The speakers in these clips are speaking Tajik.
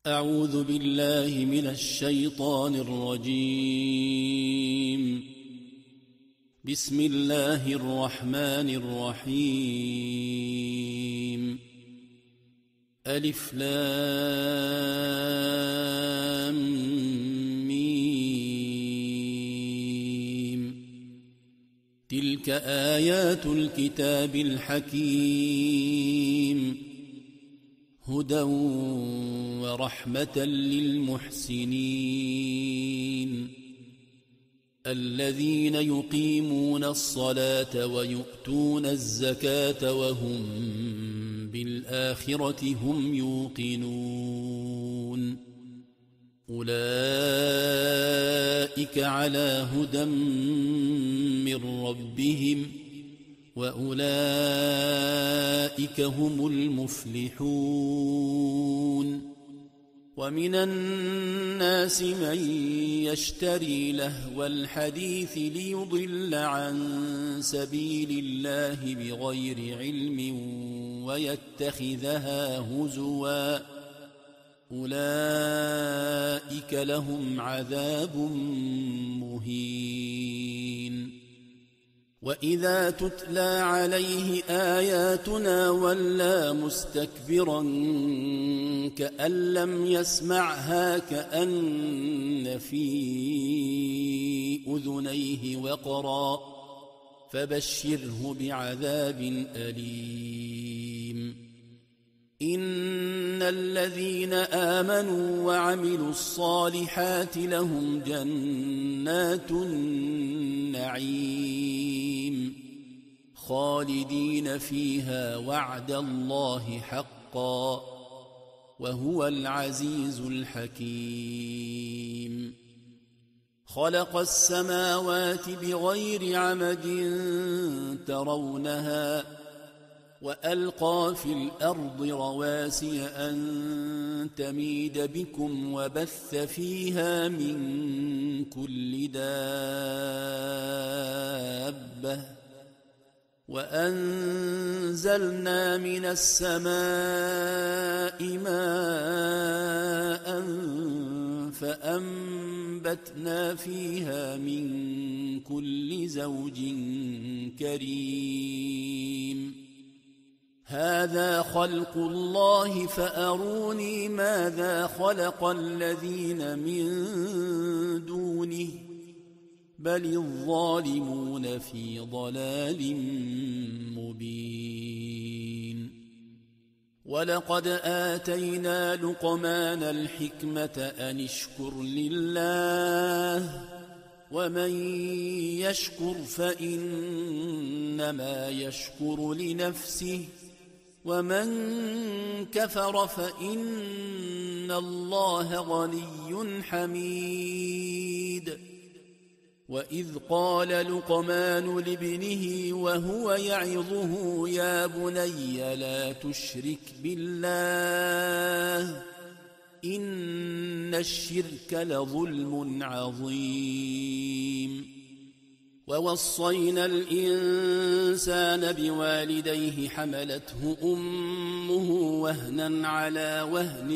أعوذ بالله من الشيطان الرجيم. بسم الله الرحمن الرحيم. ألف لام ميم. تلك آيات الكتاب الحكيم. هدى ورحمة للمحسنين. الذين يقيمون الصلاة ويؤتون الزكاة وهم بالآخرة هم يوقنون. أولئك على هدى من ربهم وأولئك هم المفلحون. ومن الناس من يشتري لهو الحديث ليضل عن سبيل الله بغير علم ويتخذها هزوا. أولئك لهم عذاب مهين. وإذا تتلى عليه آياتنا ولى مستكبرا كأن لم يسمعها كأن في أذنيه وقرا فبشره بعذاب أليم. إن الذين آمنوا وعملوا الصالحات لهم جنات النعيم خالدين فيها وعد الله حقا وهو العزيز الحكيم. خلق السماوات بغير عمد ترونها وألقى في الأرض رواسي أن تميد بكم وبث فيها من كل دابة وأنزلنا من السماء ماء فأنبتنا فيها من كل زوج كريم. هذا خلق الله فأروني ماذا خلق الذين من دونه بل الظالمون في ضلال مبين. ولقد آتينا لقمان الحكمة أن اشكر لله ومن يشكر فإنما يشكر لنفسه ومن كفر فإن الله غني حميد. وإذ قال لقمان لابنه وهو يعظه يا بني لا تشرك بالله إن الشرك لظلم عظيم. ووصينا الإنسان بوالديه حملته أمه وهنا على وهن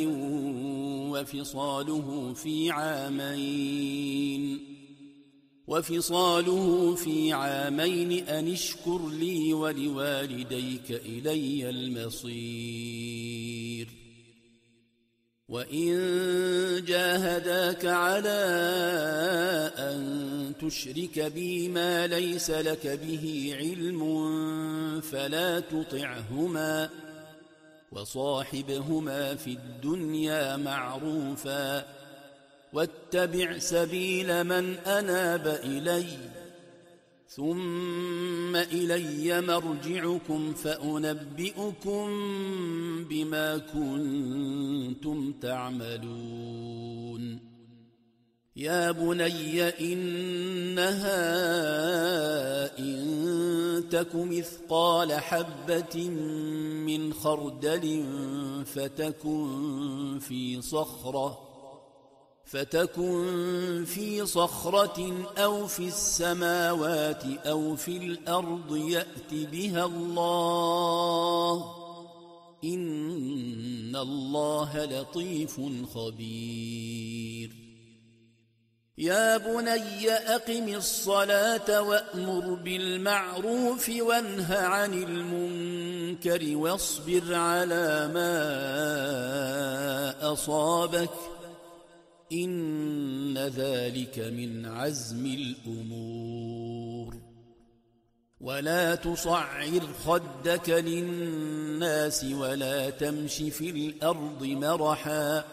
وفصاله في عامين أن اشكر لي ولوالديك إلي المصير. وإن جاهداك على أن تشرك بي ما ليس لك به علم فلا تطعهما وصاحبهما في الدنيا معروفا واتبع سبيل من أناب إلي ثم إلي مرجعكم فأنبئكم بما كنتم تعملون. يا بني إنها إن تك مثقال حبة من خردل فتكن في صخرة أو في السماوات أو في الأرض يأت بها الله إن الله لطيف خبير. يا بني أقم الصلاة وأمر بالمعروف وانه عن المنكر واصبر على ما أصابك إن ذلك من عزم الأمور. ولا تصعر خدك للناس ولا تمش في الأرض مرحا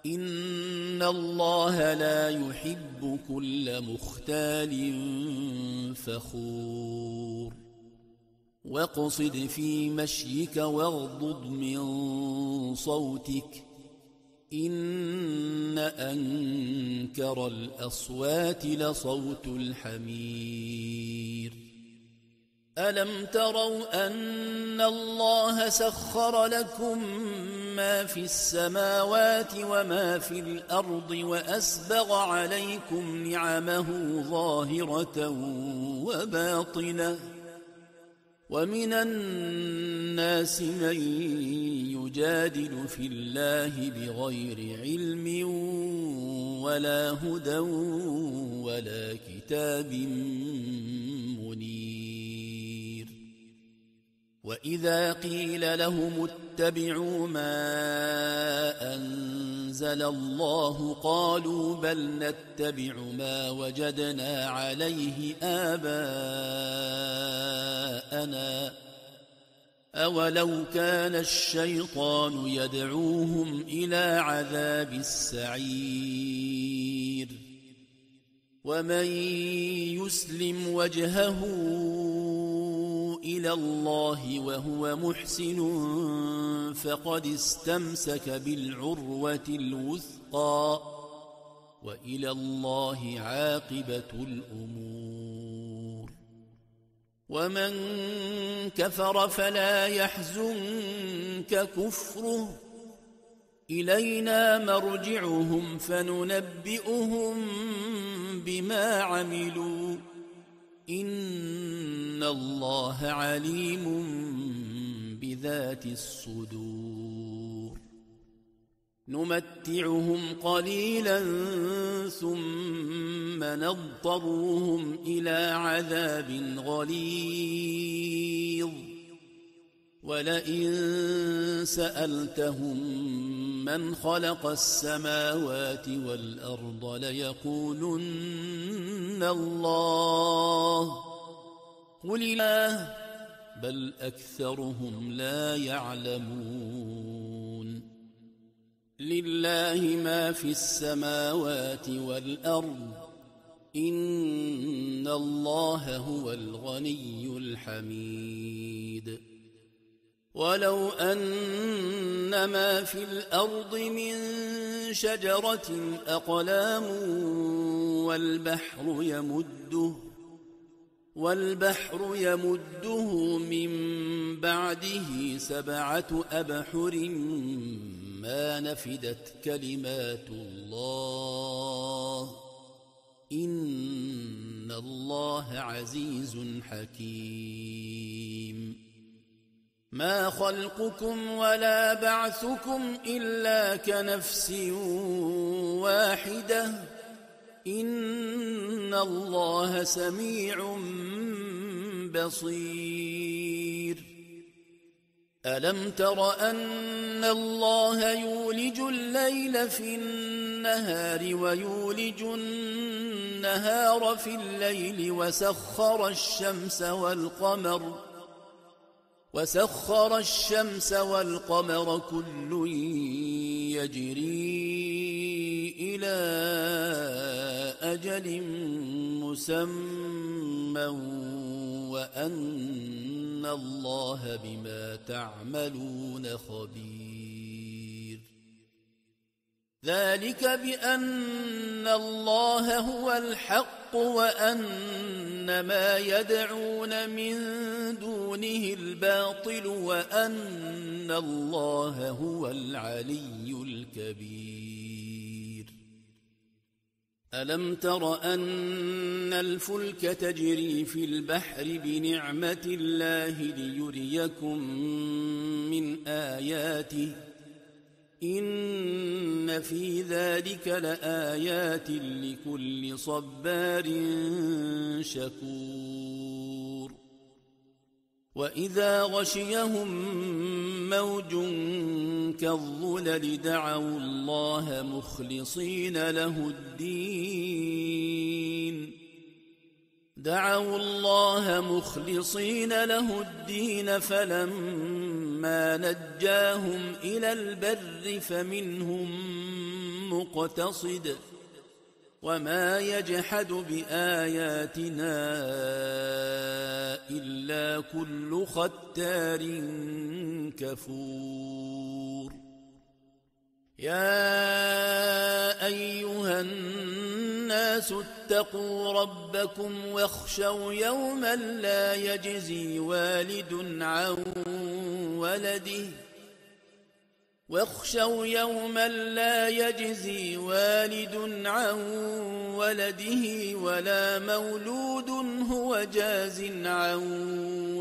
إن الله لا يحب كل مختال فخور. واقصد في مشيك واغضض من صوتك إن أنكر الأصوات لصوت الحمير. ألم تروا أن الله سخر لكم ما في السماوات وما في الأرض وأسبغ عليكم نعمه ظاهرة وباطنة ومن الناس من يجادل في الله بغير علم ولا هدى ولا كتاب منير. وإذا قيل لهم اتبعوا ما أنزل الله قالوا بل نتبع ما وجدنا عليه آباءنا أولو كان الشيطان يدعوهم إلى عذاب السعير. ومن يسلم وجهه إلى الله وهو محسن فقد استمسك بالعروة الوثقى وإلى الله عاقبة الأمور. ومن كفر فلا يحزنك كفره إلينا مرجعهم فننبئهم بما عملوا إن الله عليم بذات الصدور. نمتعهم قليلا ثم نضطرهم إلى عذاب غليظ. ولئن سألتهم من خلق السماوات والأرض ليقولن الله قل الله بل أكثرهم لا يعلمون. لله ما في السماوات والأرض إن الله هو الغني الحميد. ولو أن ما في الأرض من شجرة أقلام والبحر يمده من بعده 7 أبحر ما نفدت كلمات الله إن الله عزيز حكيم. ما خلقكم ولا بعثكم إلا كنفس واحدة إن الله سميع بصير. ألم تر أن الله يولج الليل في النهار ويولج النهار في الليل وسخر الشمس والقمر كل يجري إلى أجل مسمى وأن الله بما تعملون خبير. ذلك بأن الله هو الحق وأن ما يدعون من دونه الباطل وأن الله هو العلي الكبير. ألم تر أن الفلك تجري في البحر بنعمة الله ليريكم من آياته إن في ذلك لآيات لكل صبار شكور. وإذا غشيهم موج كالظلل دعوا الله مخلصين له الدين فلما نجاهم إلى البر فمنهم مقتصد وما يجحد بآياتنا إلا كل ختار كفور. يا أيها الناس اتقوا ربكم واخشوا يوما لا يجزي والد عن ولده ولا مولود هو جاز عن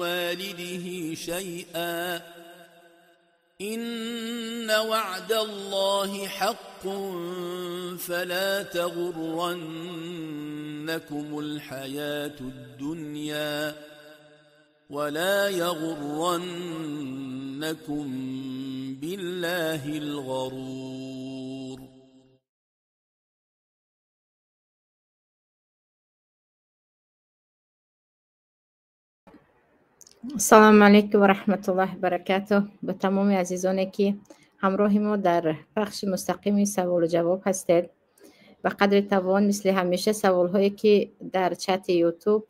والده شيئا إن وعد الله حق فلا تغرنكم الحياة الدنيا ولا يغرنكم بالله الغرور. Салом алейкум ва раҳматуллоҳи ва баракатуҳ. Ба тамоми азизоне ки ҳамроҳи мо дар бахши мустақими саволу ҷавоб ҳастед, ба қадри тавон мисли ҳамеша саволҳое ки дар чати Ютуб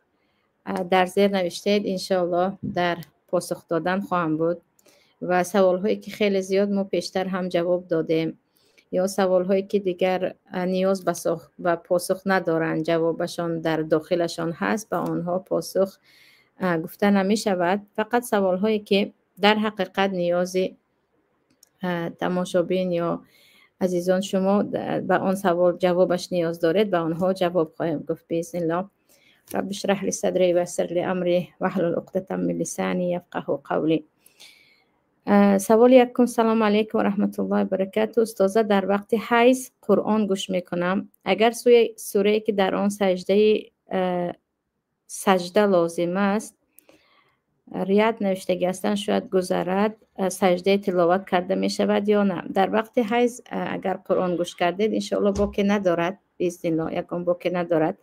дар зер навиштед, иншоаллоҳ дар посух додан хоҳам буд ва саволҳое ки хеле зиёд мо пештар ҳам ҷавоб додем ё саволҳое ки дигар ниёз ба посух надоранд, ҷавобашон дар дохилашон ҳаст, ба онҳо посух гуфта намешавад. Фақат саволҳое ки дар ҳақиқат ниёзи тамошобин ё азизон шумо ба он савол ҷавобаш ниёз доред, ба онҳо ҷавоб хоҳем гуфт биизниллоҳ. Рабби шраҳ ли садри ва яссир ли амри ваҳлул уқдатан мин лисани яфқаҳу қавли. Саволи якум. Салому алейкум ва раҳматуллоҳи ва баракатуҳ. Устоза, дар вақти ҳайз Қуръон гӯш мекунам. Агар сурае ки дар он саҷда лозим аст, рият навиштагӣ ҳастанд, шояд гузарад, саҷдаи тиловат карда мешавад ё на? Дар вақти ҳайз агар Қуръон гӯш кардед, иншоаллоҳ боке надорад, биизниллоҳ, ягон боке надорад.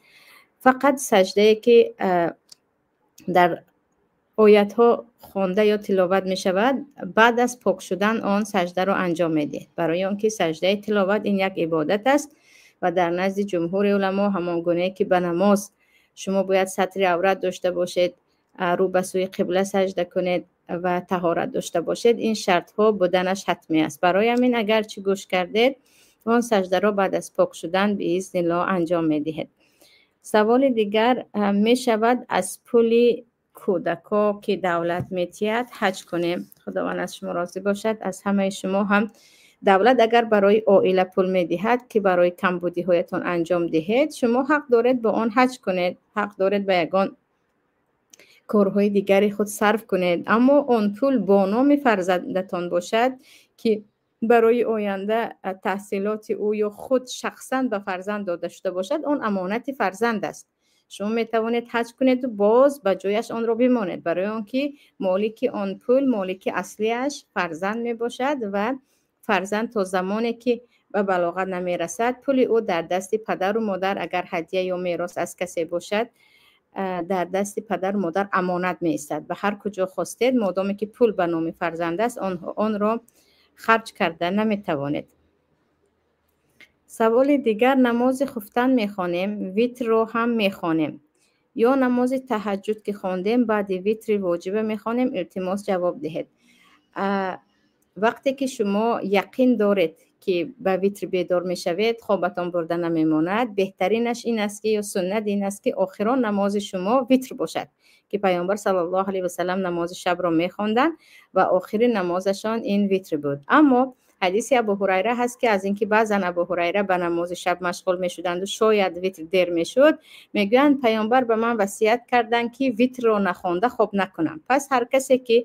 Фақат саҷдае ки дар оятҳо хонда ё тиловат мешавад, баъд аз пок шудан он саҷдаро анҷом медиҳед. Барои он ки саҷдаи тиловат ин як ибодат аст ва дар назди ҷумҳури уламо ҳамон гунае ки ба намоз шумо бояд сатри аврат дошта бошед, рӯ ба сӯи қибла саҷда кунед ва таҳорат дошта бошед, ин шартҳо буданаш ҳатмӣ аст. Барои ҳамин агар чӣ гӯш кардед, он саҷдаро баъд аз пок шудан биизниллоҳ анҷом медиҳед. Саволи дигар. Мешавад аз пули кӯдако ки давлат метиҳад ҳаҷ кунем? Худованд аз шумо розӣ бошад, аз ҳамаи шумо ҳам. Давлат агар барои оила пул медиҳад ки барои камбудиҳоятон анҷом диҳед, шумо ҳақ доред ба он ҳаҷ кунед, ҳақ доред ба ягон корҳои дигари худ сарф кунед, аммо он пул бо номи фарзандатон бошад ки барои оянда таҳсилоти ӯ ё худ шахсан ба фарзанд дода шуда бошад, он амонати фарзанд аст. Шумо метавонед ҳаҷ кунеду боз ба ҷояш онро бимонед, барои он ки молики он пул, молики аслиаш фарзанд мебошад ва фарзанд то замоне ки ба балоғат намерасад, пули ӯ дар дасти падару модар, агар ҳадия ё мерос аз касе бошад, дар дасти падару модар амонат меистад. Ба ҳар куҷо хостед, модоме ки пул ба номи фарзанд аст, онро харҷ карда наметавонед. Саволи дигар. Намози хуфтан мехонем, витрро ҳам мехонем ё намози таҳаҷҷуд ки хондем, баъди витри воҷиба мехонем? Илтимос ҷавоб диҳед. Вақте ки шумо яқин доред ки ба витр бедор мешавед, хобатон бурда намемонад, беҳтаринаш ин аст ки ё суннат ин аст ки охирон намози шумо витр бошад, ки Паёмбар саллаллоҳу алайҳи васаллам намози шабро мехонданд ва охирин намозашон ин витр буд. Аммо Ҳадиси Абу Ҳурайра ҳаст, ки аз инки баъзан Абу Ҳурайра ба намози шаб машғул мешуданд, шояд витр дер мешуд, мегӯянд: «Паёмбар ба ман васият карданд, ки витрро нахонда хоб накунам. Пас ҳар касе ки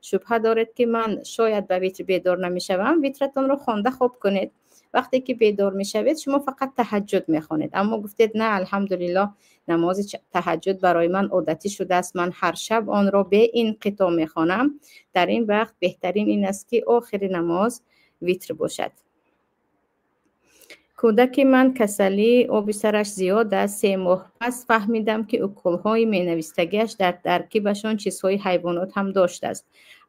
шубҳа доред, ки ман шояд ба витр бедор намешавам, витратонро хонда хоб кунед. Вақте ки бедор мешавед, шумо фақат таҳаҷҷуд мехонед». Аммо гуфтед: «На, алҳамдулиллоҳ, намози таҳаҷҷуд барои ман одатӣ шудааст, ман ҳар шаб онро беинқитоъ мехонам». Дар ин вақт беҳтарин ин аст, ки охири намоз витр бошад. Кӯдаки ман касалӣ оби сараш зиёд аст, 3 моҳ. Пас фаҳмидам, ки уколҳои менавистагиаш дар таркибашон чизҳои ҳайвонот ҳам доштааст,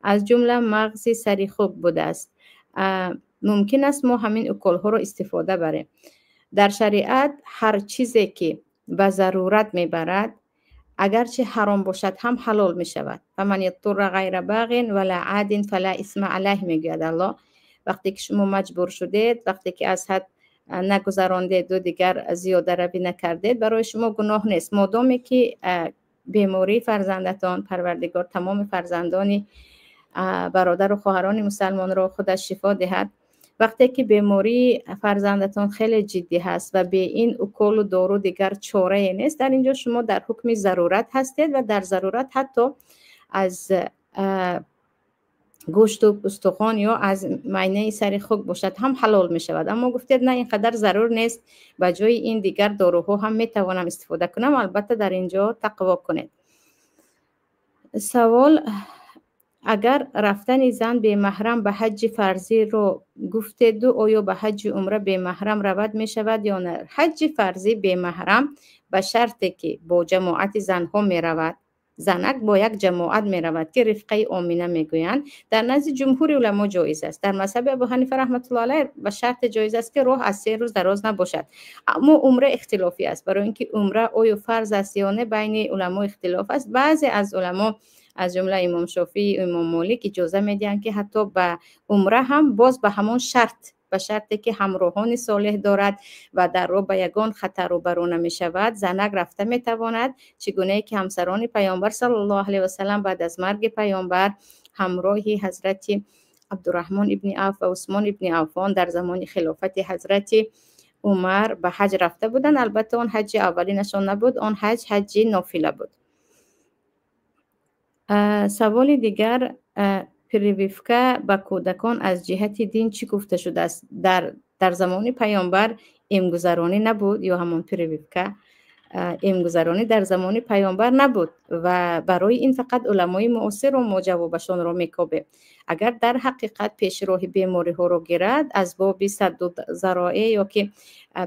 аз ҷумла мағзи сари хук будааст. Мумкин аст мо ҳамин уколҳоро истифода барем? Дар шариат ҳар чизе ки ба зарурат мебарад, агарчи ҳаром бошад ҳам, ҳалол мешавад. فمن اضطر غير باغ ولا عاد فلا إثم عليه, мегӯяд Аллоҳ. Вақте ки шумо маҷбур шудед, вақте ки аз ҳад нагузарондеду дигар зиёдаравӣ накардед, барои шумо гуноҳ нест, модоме ки бемории фарзандатон, Парвардигор тамоми фарзандони бародару хоҳарони мусалмонро худаш шифо диҳад, вақте ки бемории фарзандатон хеле ҷиддӣ ҳаст ва бе ин уколу дору дигар чорае нест, дар ин ҷо шумо дар ҳукми зарурат ҳастед ва дар зарурат ҳатто аз гӯшту устухон ё аз майнаи сари хук бошад ҳам, ҳалол мешавад. Аммо гуфтед: «На, ин қадар зарур нест, ба ҷои ин дигар доруҳо ҳам метавонам истифода кунам». Албатта, дар ин ҷо тақво кунед. Савол: агар рафтани зан бемаҳрам ба ҳаҷҷи фарзиро гуфтеду, оё ба ҳаҷҷи умра бемаҳрам равад мешавад ё на? Ҳаҷҷи фарзӣ бемаҳрам ба шарте ки бо ҷамоати занҳо меравад. Занак бо як ҷамоат меравад, ки рифқаи омина мегӯянд, дар назди ҷумҳури уламо ҷоиз аст. Дар мазҳаби Абу Ҳанифа раҳматулло алайҳ ба шарте ҷоиз аст, ки роҳ аз 3 рӯз дароз набошад. Аммо умра ихтилофӣ аст, барои ин ки умра оё фарз аст ё не, байни уламо ихтилоф аст. Баъзе аз уламо, аз ҷумла имом Шофиӣ, имом Молик, иҷоза медиҳанд, ки ҳатто ба умра ҳам боз ба ҳамон шарт, ба шарте ки ҳамроҳони солеҳ дорад ва дар роҳ ба ягон хатар рӯбарӯ намешавад, занак рафта метавонад. Чӣ гунае ки ҳамсарони паёмбар саллаллоҳу алайҳи васалам баъд аз марги паёмбар ҳамроҳи ҳазрати Абдураҳмон ибни Авф ва Усмон ибни Аффон дар замони хилофати ҳазрати Умар ба ҳаҷ рафта буданд. Албатта, он ҳаҷи аввалинашон набуд, он ҳаҷ ҳаҷи нофила буд. Саволи дигар: прививка ба кӯдакон аз ҷиҳати дин чӣ гуфта шудааст? Дар замони паёмбар эмгузаронӣ набуд ё ҳамон прививка, эмгузаронӣ дар замони паёмбар набуд ва барои ин фақат уламои муосирро мо ҷавобашонро мекобем. Агар дар ҳақиқат пеши роҳи бемориҳоро гирад, аз боби садду зароэ ё ки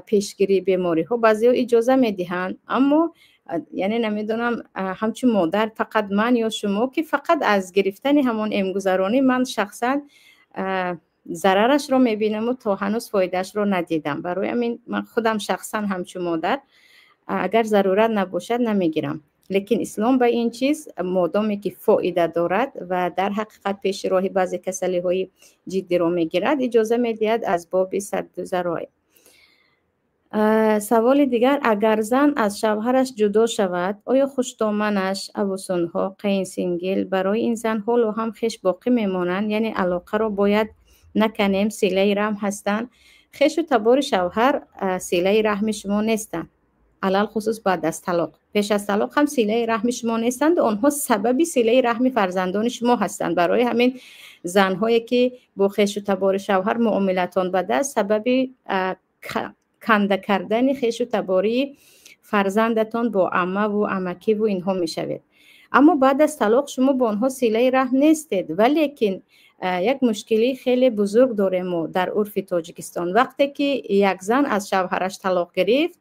пешгирии бемориҳо, баъзеҳо иҷоза медиҳанд. Аммо яъне намедонам, ҳамчун модар фақат ман ё шумо, ки фақат аз гирифтани ҳамон эмгузаронӣ ман шахсан зарарашро мебинаму то ҳанӯз фоидаашро надидам. Барои ҳамин ман худам шахсан ҳамчун модар, агар зарурат набошад, намегирам. Лекин ислом ба ин чиз, модоме ки фоида дорад ва дар ҳақиқат пеши роҳи баъзе касалиҳои ҷиддиро мегирад, иҷоза медиҳад аз боби садду зароэ. Саволи дигар: агар зан аз шавҳараш ҷудо шавад, оё хуштоманаш, абусунҳо, қайнсингил барои ин зан ҳоло ҳам хеш боқӣ мемонанд? Яъне алоқаро бояд наканем, силаи раҳм ҳастанд. Хешу табори шавҳар силаи раҳми шумо нестанд, алалхусус баъд аз талоқ. Пеш аз талоқ ҳам силаи раҳми шумо нестанд. Онҳо сабаби силаи раҳми фарзандони шумо ҳастанд. Барои ҳамин занҳое ки бо хешу табори шавҳар муомилатон бад аст, сабаби канда кардани хешу табории фарзандатон бо аммаву амакиву инҳо мешавед. Аммо баъд аз талоқ шумо бо онҳо силаи раҳм нестед. Валекин як мушкилии хеле бузург дорем мо дар урфи Тоҷикистон. Вақте ки як зан аз шавҳараш талоқ гирифт,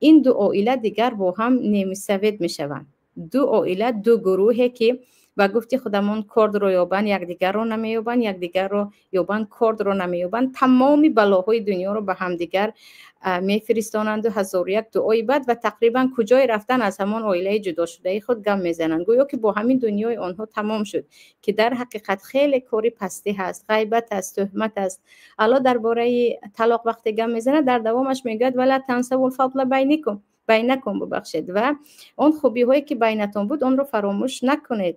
ин ду оила дигар бо ҳам немисавед мешаванд. Ду оила, ду гурӯҳе ки ба гуфти худамон кордро ёбанд, якдигарро намеёбанд, якдигарро ёбанд, кордро намеёбанд. Тамоми балоҳои дунёро ба ҳамдигар мефиристонанду ҳазору як дуои бад ва тақрибан куҷое рафтан, аз ҳамон оилаи ҷудошудаи худ гам мезананд, гӯё ки бо ҳамин дунёи онҳо тамом шуд, ки дар ҳақиқат хеле кори пастӣ ҳаст, ғайбат аст, тӯҳмат аст. Алло дар бораи талоқ вақте гам мезанад, дар давомаш мегӯяд: ولا تنسوا الفضل بينكم, бубахшед, ва он хубиҳое ки байнатон буд, онро фаромӯш накунед.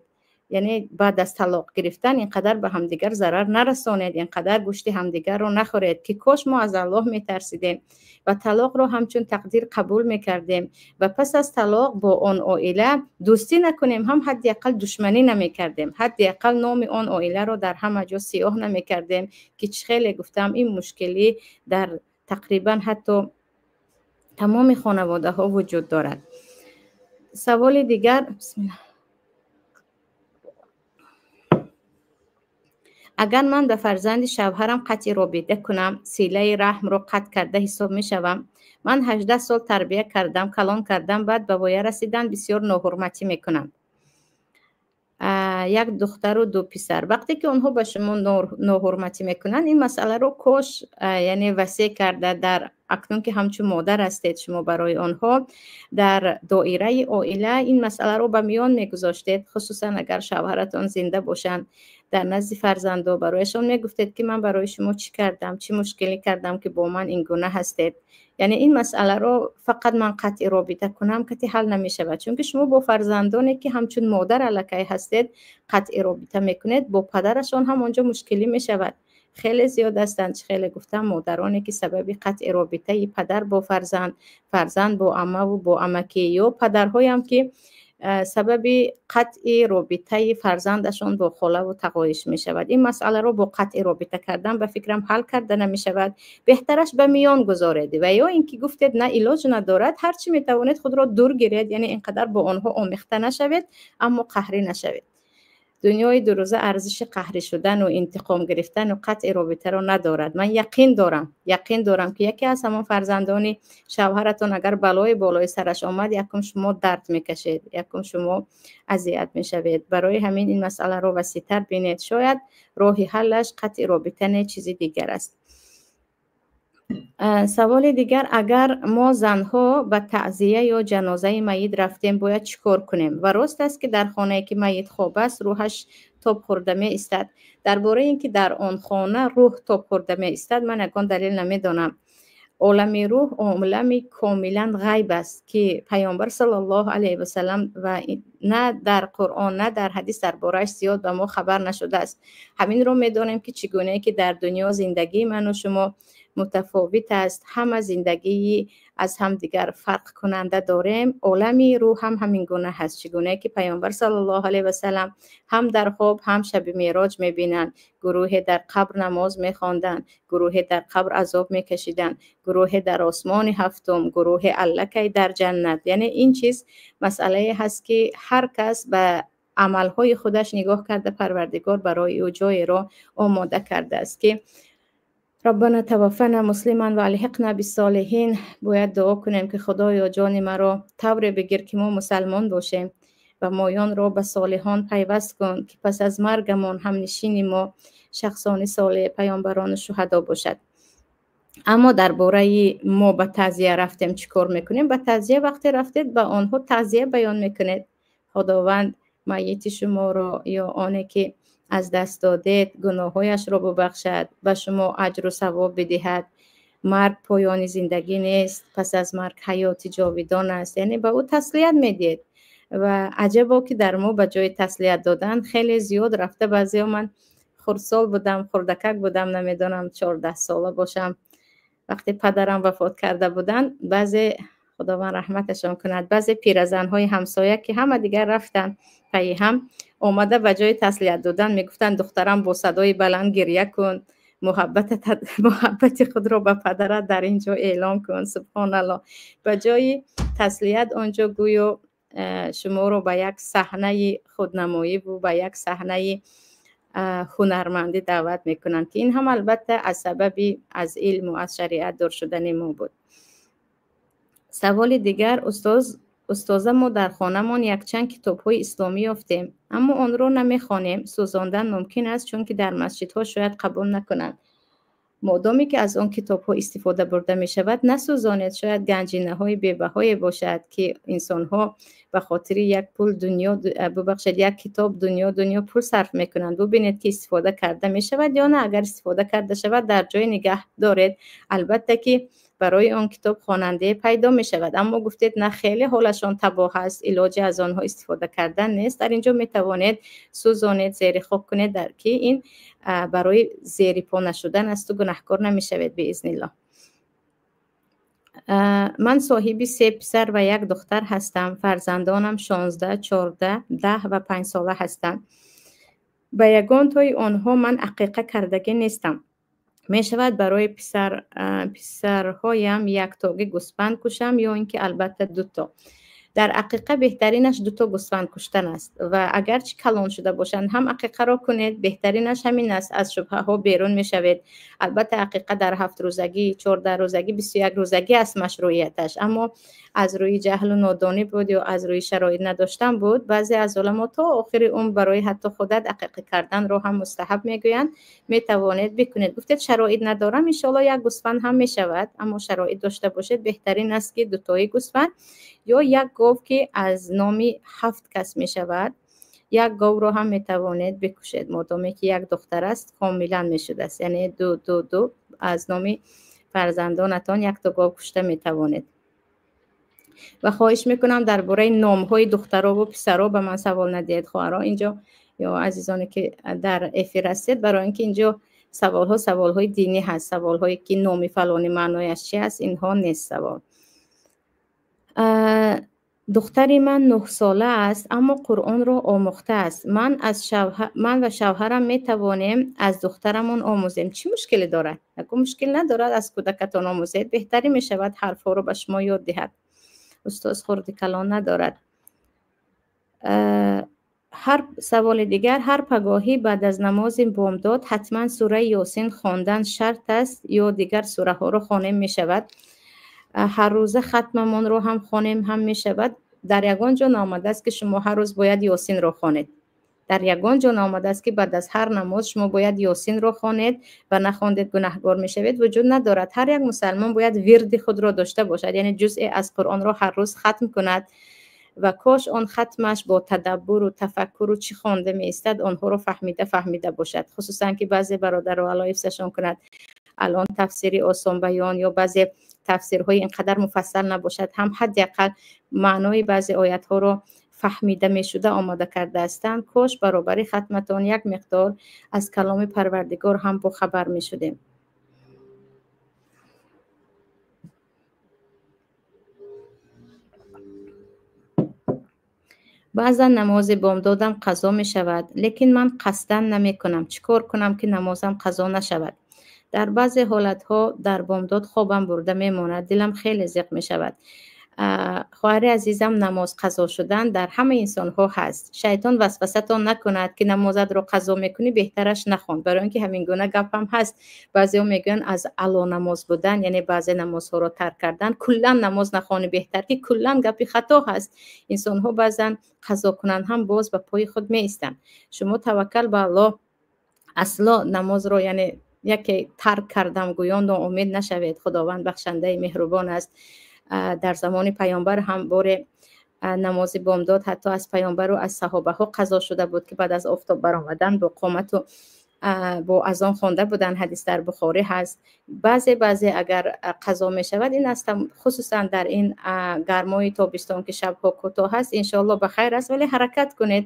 Яъне баъд аз талоқ гирифтан ин қадар ба ҳамдигар зарар нарасонед, ин қадар гӯшти ҳамдигарро нахӯред, ки кош мо аз Аллоҳ метарсидем ва талоқро ҳамчун тақдир қабул мекардем ва пас аз талоқ бо он оила дӯстӣ накунем, ҳам ҳадди ақал душманӣ намекардем, ҳадди ақал номи он оиларо дар ҳама ҷо сиёҳ намекардем, ки чӣ хеле гуфтам, ин мушкилӣ дар тақрибан ҳатто тамоми хонаводаҳо вуҷуд дорад. Саволи дигар: бисмиллаҳ. Агар ман ба фарзанди шавҳарам қатъи робита кунам, силаи раҳмро қатъ карда ҳисоб мешавам? Ман 18 сол тарбия кардам, калон кардам, баъд ба воя расидан бисёр ноҳурматӣ мекунанд. Як духтару ду писар. Вақте ки онҳо ба шумо ноҳурматӣ мекунанд, ин масъаларо кош, яъне васеъ карда, дар акнун ки ҳамчун модар ҳастед шумо барои онҳо, дар доираи оила ин масъаларо ба миён мегузоштед, хусусан агар шавҳаратон зинда бошанд, дар назди фарзандо барояшон мегуфтед, ки ман барои шумо чӣ кардам, чӣ мушкилӣ кардам, ки бо ман ин гуна ҳастед. Яъне ин масъаларо фақат ман қатъи робита кунам кати ҳал намешавад, чунки шумо бо фарзандоне ки ҳамчун модар аллакай ҳастед қатъи робита мекунед, бо падарашон ҳам онҷо мушкилӣ мешавад. Хеле зиёд ҳастанд, чӣ хеле гуфтам, модароне ки сабаби қатъи робитаи падар бо фарзанд, фарзанд бо аммаву бо амакӣ, ё падарҳоям ки сабаби қатъи робитаи фарзандашон бо холаву тағоиш мешавад. Ин масъаларо бо қатъи робита кардан ба фикрам ҳал карда намешавад. Беҳтараш ба миён гузоред ва ё ин ки гуфтед на, илоҷ надорад, ҳар чӣ метавонед худро дур гиред, яъне ин қадар бо онҳо омехта нашавед, аммо қаҳрӣ нашавед. Дунёи дурӯза арзиши қаҳрӣ шудану интиқом гирифтану қатъи робитаро надорад. Ман яқин дорам, ки яке аз ҳамон фарзандони шавҳаратон агар балои болои сараш омад, якум шумо дард мекашед, якум шумо азият мешавед. Барои ҳамин ин масъаларо васеътар бинед. Шояд роҳи ҳаллаш қатъи робита не, чизи дигар аст. Саволи дигар: агар мо занҳо ба таъзия ё ҷанозаи майит рафтем, бояд чӣ кор кунем? Ва рост аст, ки дар хонае ки майит хоб аст, рӯҳаш тоб хӯрда меистад? Дар бораи ин ки дар он хона рӯҳ тоб хӯрда меистад, ман ягон далел намедонам. Олами рӯҳ олами комилан ғайб аст, ки Паёмбар саллаллоҳу алайҳи васалам ва на дар Қуръон, на дар ҳадис дар борааш зиёд ба мо хабар нашудааст. Ҳаминро медонем, ки чӣ гунае ки дар дунё зиндагии ману шумо мутафовит аст, ҳама зиндагии аз ҳамдигар фарқкунанда дорем, олами рӯҳ ҳам ҳамин гуна ҳаст. Чӣ гунае ки Паёмбар саллаллоҳу алайҳи васалам ҳам дар хоб, ҳам шаби мероҷ мебинанд, гурӯҳе дар қабр намоз мехонданд, гурӯҳе дар қабр азоб мекашиданд, гурӯҳе дар осмони ҳафтум, гурӯҳе аллакай дар ҷаннат. Яъне ин чиз масъалае ҳаст, ки ҳар кас ба амалҳои худаш нигоҳ карда, Парвардигор барои ӯ ҷоеро омода кардааст, ки ربنا توفنا مسلما والحقنا بالصالحین. Бояд дуо кунем, ки Худоё, ҷони маро тавре бигир, ки мо мусалмон бошем, ва моёнро ба солиҳон пайваст кун, ки пас аз маргамон ҳамнишини мо шахсони солеҳ, паёмбарону шуҳадо бошад. Аммо дар бораи мо ба таъзия рафтем, чӣ кор мекунем? Ба таъзия вақте рафтед, ба онҳо таъзия баён мекунед. Худованд майити шуморо ё оне ки аз даст додед гуноҳҳояшро бубахшад, ба шумо аҷру савоб бидиҳад. Марг поёни зиндагӣ нест, пас аз марг ҳаёти ҷовидон аст. Яъне ба ӯ таслият медиҳед. Ва аҷабо, ки дар мо ба ҷои таслият додан хеле зиёд рафта баъзеҳо, ман хурдсол будам, хурдакак будам, намедонам, 14 сола бошам, вақте падарам вафот карда буданд, баъзе, Худованд раҳматашон кунад, баъзе пиразанҳои ҳамсоя, ки ҳама дигар рафтанд, пайи ҳам омада, ба ҷои таслият додан мегуфтанд: «Духтарам, бо садои баланд гиря кун, муҳаббати худро ба падарат дар ин ҷо эълон кун». Субҳоналло, ба ҷои таслият он ҷо гӯё шуморо ба як саҳнаи худнамоиву ба як саҳнаи ҳунармандӣ даъват мекунанд, ки ин ҳам албатта аз сабаби аз илму аз шариат дур шудани мо буд. Саволи дигар: устоз, устоза, мо дар хонамон якчанд китобҳои исломӣ ёфтем, аммо онро намехонем. Сӯзондан мумкин аст, чунки дар масҷидҳо шояд қабул накунанд? Модоме ки аз он китобҳо истифода бурда мешавад, насӯзонед. Шояд ганҷинаҳои бебаҳое бошад, ки инсонҳо ба хотири як пул дунё, бубахшед, як китоб дунё пул сарф мекунанд. Бубинед, ки истифода карда мешавад ё на. Агар истифода карда шавад, дар ҷое нигаҳ доред. Албатта ки Барои он китоб хонандае пайдо мешавад. Аммо гуфтед, на, хеле ҳолашон табоҳ аст, илоҷи аз онҳо истифода кардан нест. Дар инҷо метавонед сӯзонед, зери хок кунед, дар ки ин барои зери по нашудан асту гунаҳкор намешавед, биизниллоҳ. Ман соҳиби се писар ва як духтар ҳастам. Фарзандонам 16, 14, 10 ва 5 сола ҳастанд. Ба ягон тои онҳо ман ақиқа кардагӣ нестам. Мешавад барои писарҳоям яктогӣ гӯсфанд кушам ё ин ки албатта дуто? Дар ақиқа беҳтаринаш дуто гӯсфанд куштан аст ва агарчи калон шуда бошанд ҳам ақиқаро кунед, беҳтаринаш ҳамин аст, аз шубҳаҳо берун мешавед. Албатта, ақиқа дар 7 рӯзагӣ, 14 рӯзагӣ, 21 рӯзагӣ аст машрӯияташ, аммо аз рӯи ҷаҳлу нодонӣ буд ё аз рӯи шароит надоштан буд, баъзе аз уламо то охири умр барои ҳатто худат ақиқа карданро ҳам мустаҳаб мегӯянд. Метавонед бикунед. Гуфтед, шароит надорам, иншоалло, як гӯсфанд ҳам мешавад, аммо шароит дошта бошед, беҳтарин аст, ки дутои гӯсфанд ё як гов, ки аз номи ҳафт кас мешавад, як говро ҳам метавонед бикушед. Модоме ки як духтар аст, комилан мешудааст, яъне ду, ду, ду аз номи фарзандонатон якто гов кушта метавонед. Ва хоҳиш мекунам, дар бораи номҳои духтарову писаро ба ман савол надиҳед, хоҳаро инҷо ё азизоне, ки дар эфир ҳастед, барои ин ки инҷо саволҳо саволҳои динӣ ҳаст. Саволҳое ки номи фалонӣ маънояш чи аст, инҳо нест савол. Духтари ман 9-сола аст, аммо Қуръонро омӯхтааст. Ман ва шавҳарам метавонем аз духтарамон омӯзем? Чӣ мушкиле дорад? Ягон мушкил надорад. Аз кӯдакатон омӯзед, беҳтарин мешавад, ҳарфҳоро ба шумо ёд диҳад. Устоз, хурди калон надорад. Ҳар саволи дигар: ҳар пагоҳӣ баъд аз намози бомдод ҳатман сураи Ёсин хондан шарт аст ё дигар сураҳоро хонем мешавад? Ҳаррӯза хатмамонро ҳам хонем ҳам мешавад. Дар ягон ҷо наомадааст, ки шумо ҳар рӯз бояд Ёсинро хонед. Дар ягон ҷо наомадааст, ки баъд аз ҳар намоз шумо бояд Ёсинро хонед ва нахондед, гунаҳгор мешавед. Вуҷуд надорад. Ҳар як мусалмон бояд вирди худро дошта бошад, яъне ҷузъе аз Қуръонро ҳар рӯз хатм кунад ва кош он хатмаш бо тадаббуру тафаккуру чӣ хонда меистад, онҳоро фаҳмида фаҳмида бошад. Хусусан ки баъзе бародаро, Алло ҳифзашон кунад, алон тафсири осонбаён ё баъзе тафсирҳои ин қадар муфассал набошад ҳам, ҳадди ақал маънои баъзе оятҳоро фаҳмида мешуда омода кардаастанд. Кош баробари хатматон як миқдор аз каломи Парвардигор ҳам бохабар мешудем. Баъзан намози бомдодам қазо мешавад, лекин ман қасдан намекунам. Чӣ кор кунам, ки намозам қазо нашавад? Дар баъзе ҳолатҳо дар бомдод хобам бурда мемонад, дилам хеле зиқ мешавад. Хоҳари азизам, намоз қазо шудан дар ҳама инсонҳо ҳаст. Шайтон васвасатон накунад, ки намозатро қазо мекунӣ, беҳтараш нахон, барои он ки ҳамин гуна гапам ҳаст. Баъзеҳо мегӯянд, аз ало намоз будан, яъне баъзе намозҳоро тарк кардан, куллан намоз нахонӣ беҳтар, ки куллан гапи хато ҳаст. Инсонҳо баъзан қазо кунанд ҳам, боз ба пои худ меистанд. Шумо таваккал ба Аллоҳ, асло намозро, яъне яке тарк кардам гӯён, ноумед нашавед. Худованд бахшандаи меҳрубон аст. Дар замони паёмбар ҳам боре намози бомдод ҳатто аз паёмбару аз саҳобаҳо қазо шуда буд, ки баъд аз офтоб баромадан бо қомату бо азон хонда буданд. Ҳадис дар Бухорӣ ҳаст. Баъзе агар қазо мешавад, ин аст, хусусан дар ин гармои тобистон, ки шабҳо кӯтоҳ аст, иншоалло, ба хайр аст. Вале ҳаракат кунед,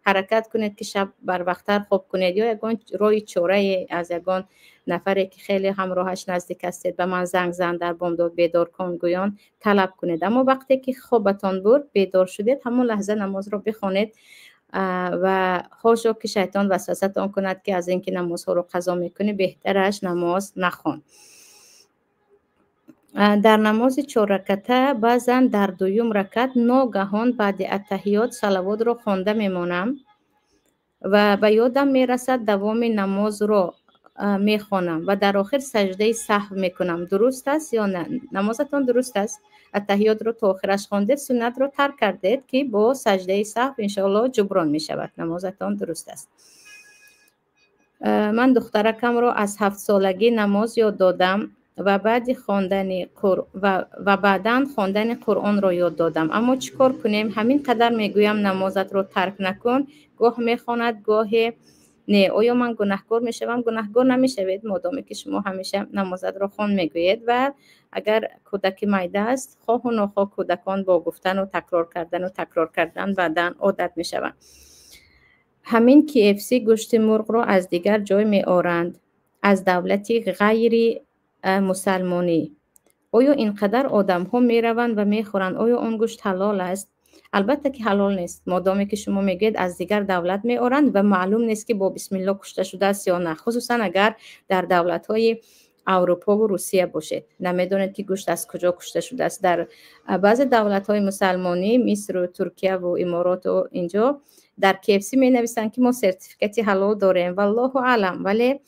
ҳаракат кунед, ки шаб барвақттар хоб кунед ё ягон роҳи чорае аз ягон нафаре, ки хеле ҳамроҳаш наздик ҳастед, ба ман занг зан, дар бомдод бедор кун гӯён талаб кунед. Аммо вақте ки хобатон бурд, бедор шудед, ҳамон лаҳза намозро бихонед ва ҳошо ки шайтон васвасатон кунад, ки аз ин ки намозҳоро қазо мекунӣ, беҳтараш намоз нахон. Дар намози чорраката баъзан дар дуюм ракат ногаҳон баъди аттаҳиёт салавотро хонда мемонам ва ба ёдам мерасад, давоми намозро мехонам ва дар охир саждаи саҳв мекунам. Дуруст аст ё на? Намозатон дуруст аст. Аттаҳиётро то охираш хондед, суннатро тарк кардед, ки бо саждаи саҳв иншоалло ҷуброн мешавад. Намозатон дуруст аст. Ман духтаракамро аз 7-солагӣ намоз ёд додам ва баъди хондани ва баъдан хондани Қуръонро ёд додам. Аммо чӣ кор кунем, ҳамин қадар мегӯям, намозатро тарк накун, гоҳ мехонад, гоҳе Не, оё ман гунаҳкор мешавам? Гунаҳкор намешавед, модоме ки шумо ҳамеша намозатро хон мегӯед. Ва агар кӯдаки майда аст, хоҳу нохоҳ кӯдакон бо гуфтану такрор кардану такрор кардан баъдан одат мешаванд. Ҳамин KFC гӯшти мурғро аз дигар ҷой меоранд, аз давлати ғайри мусалмонӣ. Оё ин қадар одамҳо мераванд ва мехӯранд? Оё он гӯшт ҳалол аст? Албатта ки ҳалол нест, модоме ки шумо мегӯед аз дигар давлат меоранд ва маълум нест, ки бо бисмилло кушта шудааст ё на, хусусан агар дар давлатҳои Аврупову Русия бошед. Намедонед, ки гӯшт аз куҷо кушта шудааст. Дар баъзе давлатҳои мусалмонӣ, Мисру Туркияву Имороту, инҷо дар KFC менависанд, ки мо сертификати ҳалол дорем. Валлоҳу аълам, вале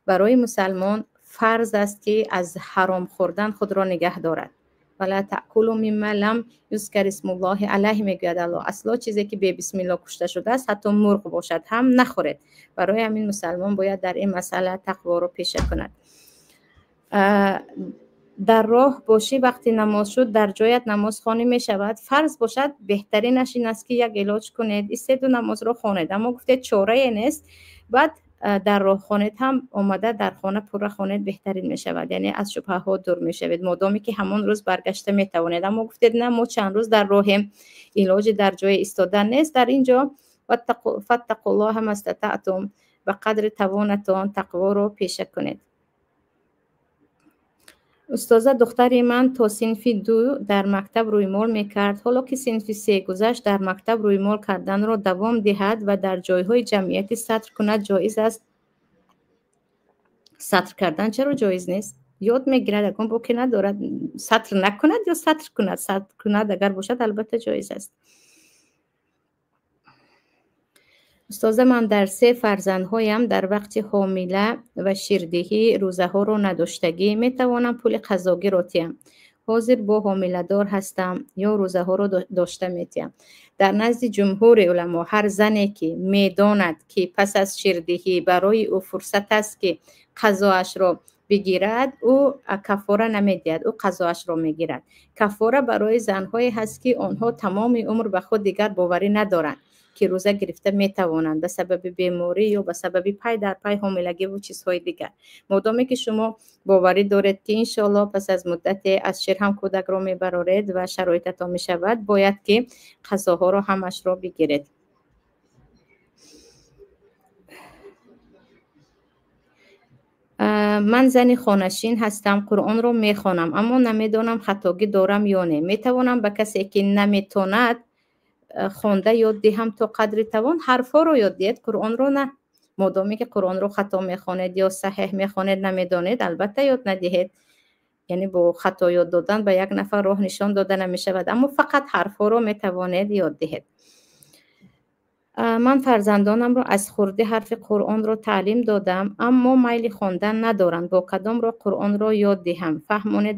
барои мусалмон фарз аст, ки аз ҳаром хӯрдан худро нигаҳ дорад. Вала таъкулу мимма лам юзкар исмуллоҳи алайҳи, мегӯяд Аллоҳ. Асло чизе ки бебисмилло кушта шудааст, ҳатто мурғ бошад ҳам, нахӯред. Барои ҳамин мусалмон бояд дар ин масъала тақворо пеша кунад. Дар роҳ бошӣ, вақти намоз шуд, дар ҷоят намоз хонӣ мешавад? Фарз бошад, беҳтаринаш ин аст, ки як илоҷ кунед, истеду намозро хонед. Аммо гуфтед, чорае нест, баъд дар роҳ хонед ҳам, омада дар хона пурра хонед, беҳтарин мешавад, яъне аз шубҳаҳо дур мешавед, модоме ки ҳамон рӯз баргашта метавонед. Аммо гуфтед, на, мо чанд рӯз дар роҳем, илоҷи дар ҷое истодан нест, дар ин ҷо фаттақуллоҳа мастатаътум, ба қадри тавонатон тақворо пеша кунед. Устоза, духтари ман то синфи 2 дар мактаб рӯймол мекард. Ҳоло ки синфи 3 гузашт, дар мактаб рӯймол карданро давом диҳад ва дар ҷойҳои ҷамъиятӣ сатр кунад, ҷоиз аст? Сатр кардан чаро ҷоиз нест? Ёд мегирад, ягон боке надорад. Сатр накунад ё сатр кунад? Сатр кунад агар бошад, албатта ҷоиз аст. Устоза, ман дар се фарзандҳоям дар вақти ҳомила ва ширдиҳӣ рӯзаҳоро надоштагӣ, метавонам пули қазогиро тиҳам? Ҳозир бо ҳомиладор ҳастам, ё рӯзаҳоро дошта метиҳам? Дар назди ҷумҳури уламо, ҳар зане ки медонад, ки пас аз ширдиҳӣ барои ӯ фурсат аст, ки қазоашро бигирад, ӯ каффора намедиҳад, ӯ қазоашро мегирад. Каффора барои занҳое ҳаст, ки онҳо тамоми умр ба худ дигар боварӣ надоранд, ки рӯза гирифта метавонанд, ба сабаби беморӣ ё ба сабаби пай дар пай ҳомилагиву чизҳои дигар. Модоме ки шумо боварӣ доред, ки иншоаллоҳ пас аз муддате аз шир ҳам кӯдакро мебароред ва шароитатон мешавад, бояд ки қазоҳоро ҳамашро бигиред. Ман зани хонашин ҳастам, Қуръонро мехонам, аммо намедонам хатогӣ дорам ё не. Метавонам ба касе, ки наметонад хонда, ёд диҳам то қадри тавон? Ҳарфҳоро ёд диҳед, Қуръонро на. Модоме ки Қуръонро хато мехонед ё саҳеҳ мехонед, намедонед, албатта ёд надиҳед. Яъне бо хато ёд додан ба як нафар роҳ нишон дода намешавад, аммо фақат ҳарфҳоро метавонед ёд диҳед. Ман фарзандонамро аз хурдӣ ҳарфи Қуръонро таълим додам, аммо майли хондан надоранд. Бо кадом роҳ Қуръонро ёд диҳам? Фаҳмонед.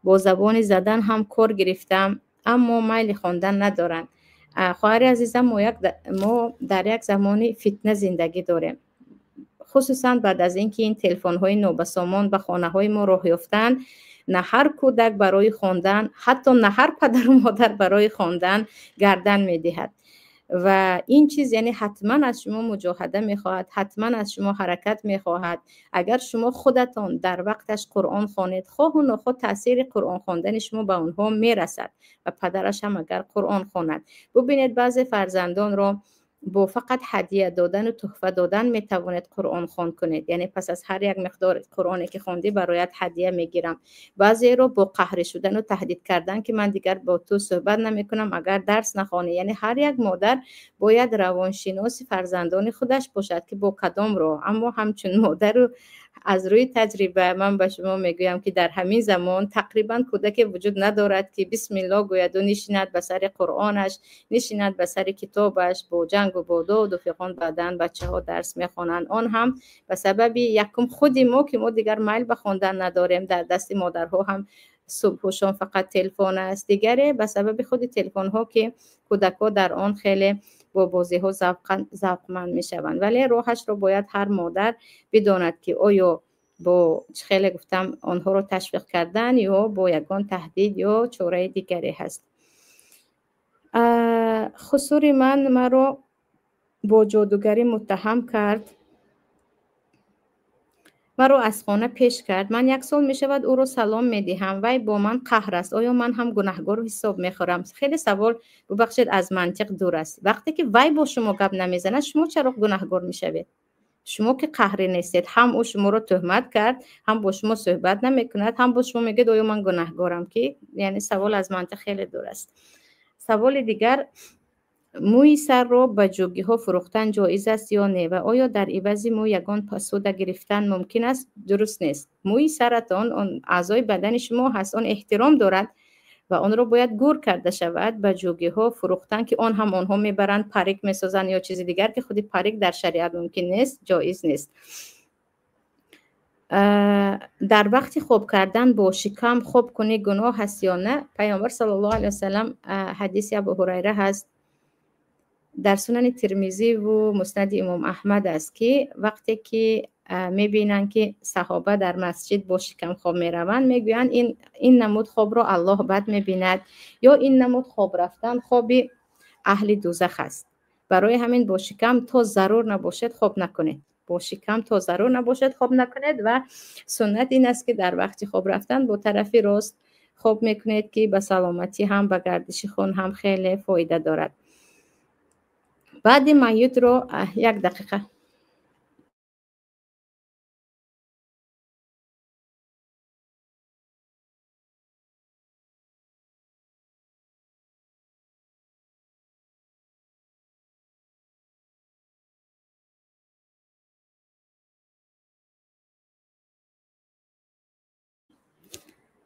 Бо забони задан ҳам кор гирифтам, аммо майли хондан надоранд. Хоҳари азизам, мо дар як замони фитна зиндагӣ дорем, хусусан баъд аз ин ки ин телефонҳои нобасомон ба хонаҳои мо роҳ ёфтанд. На ҳар кӯдак барои хондан, ҳатто на ҳар падару модар барои хондан гардан медиҳад. Ва ин чиз яъне ҳатман аз шумо муҷоҳада мехоҳад, ҳатман аз шумо ҳаракат мехоҳад. Агар шумо худатон дар вақташ Қуръон хонед, хоҳу нохоҳ таъсири Қуръон хондани шумо ба онҳо мерасад. Ва падараш ҳам агар Қуръон хонад. Бубинед, баъзе фарзандонро бо фақат ҳадия додану туҳфа додан метавонед Қуръон хон кунед, яъне пас аз ҳар як миқдор қуръоне ки хондӣ, бароят ҳадия мегирам. Баъзеро бо қаҳрӣ шудану таҳдид кардан, ки ман дигар бо ту суҳбат намекунам, агар дарс нахонӣ. Яъне ҳар як модар бояд равоншиноси фарзандони худаш бошад, ки бо кадом роҳ. Аммо ҳамчун модару аз рӯи таҷриба ман ба шумо мегӯям, ки дар ҳамин замон тақрибан кӯдаке вуҷуд надорад, ки бисмилло гӯяду нишинад ба сари Қуръонаш, нишинад ба сари китобаш. Бо ҷангу бо доду фиғон баъдан бачаҳо дарс мехонанд. Он ҳам ба сабаби якум худи мо, ки мо дигар майл ба хондан надорем, дар дасти модарҳо ҳам субҳушон фақат телефон аст. Дигаре ба сабаби худи телефонҳо, ки кӯдакҳо дар он хеле бо бозиҳо завқманд мешаванд. Вале роҳашро бояд ҳар модар бидонад, ки оё бо чӣ хеле гуфтам онҳоро ташвиқ кардан ё бо ягон таҳдид ё чораи дигаре ҳаст. Хусури ман маро Бо ҷодугарӣ муттаҳам кард, маро аз хона пеш кард. Ман як сол мешавад ӯро салом медиҳам, вай бо ман қаҳр аст. Оё ман ҳам гунаҳгор ҳисоб мехӯрам? Хеле савол, бубахшед, аз мантиқ дур аст. Вақте ки вай бо шумо гап намезанад, шумо чаро гунаҳгор мешавед? Шумо ки қаҳрӣ нестед. Ҳам ӯ шуморо тӯҳмат кард, ҳам бо шумо суҳбат намекунад, ҳам бо шумо мегӯяд оё ман гунаҳгорам, ки яъне савол аз мантиқ хеле дур аст. Саволи дигар: мӯи сарро ба ҷугиҳо фурӯхтан ҷоиз аст ё не ва оё дар ивази мӯ ягон суда гирифтан мумкин аст? Дуруст нест. Мӯи саратон он аъзои бадани шумо ҳаст, он эҳтиром дорад ва онро бояд гур карда шавад. Ба ҷугиҳо фурӯхтан, ки он ҳам онҳо мебаранд, парик месозанд ё чизи дигар, ки худи парик дар шариат мумкин нест, ҷоиз нест. Дар вақти хоб кардан бо шикам хоб кунӣ гуноҳ ҳаст ё на? Пайғамбар саллаллоҳу алайҳи васаллам, ҳадиси Абу Ҳурайра ҳаст, дар Сунани Тирмизиву Муснади Имом Аҳмад аст, ки вақте ки мебинанд, ки саҳоба дар масҷид бо шикам хоб мераванд, мегӯянд ин намуд хобро Аллоҳ бад мебинад, ё ин намуд хоб рафтан хоби аҳли дузах аст. Барои ҳамин бо шикам то зарур набошад хоб накунед. Бо шикам то зарур набошад хоб накунед. Ва суннат ин аст, ки дар вақти хоб рафтан бо тарафи рост хоб мекунед, ки ба саломатӣ ҳам, ба гардиши хун ҳам хеле фоида дорад. Баъди майитро як дақиқа.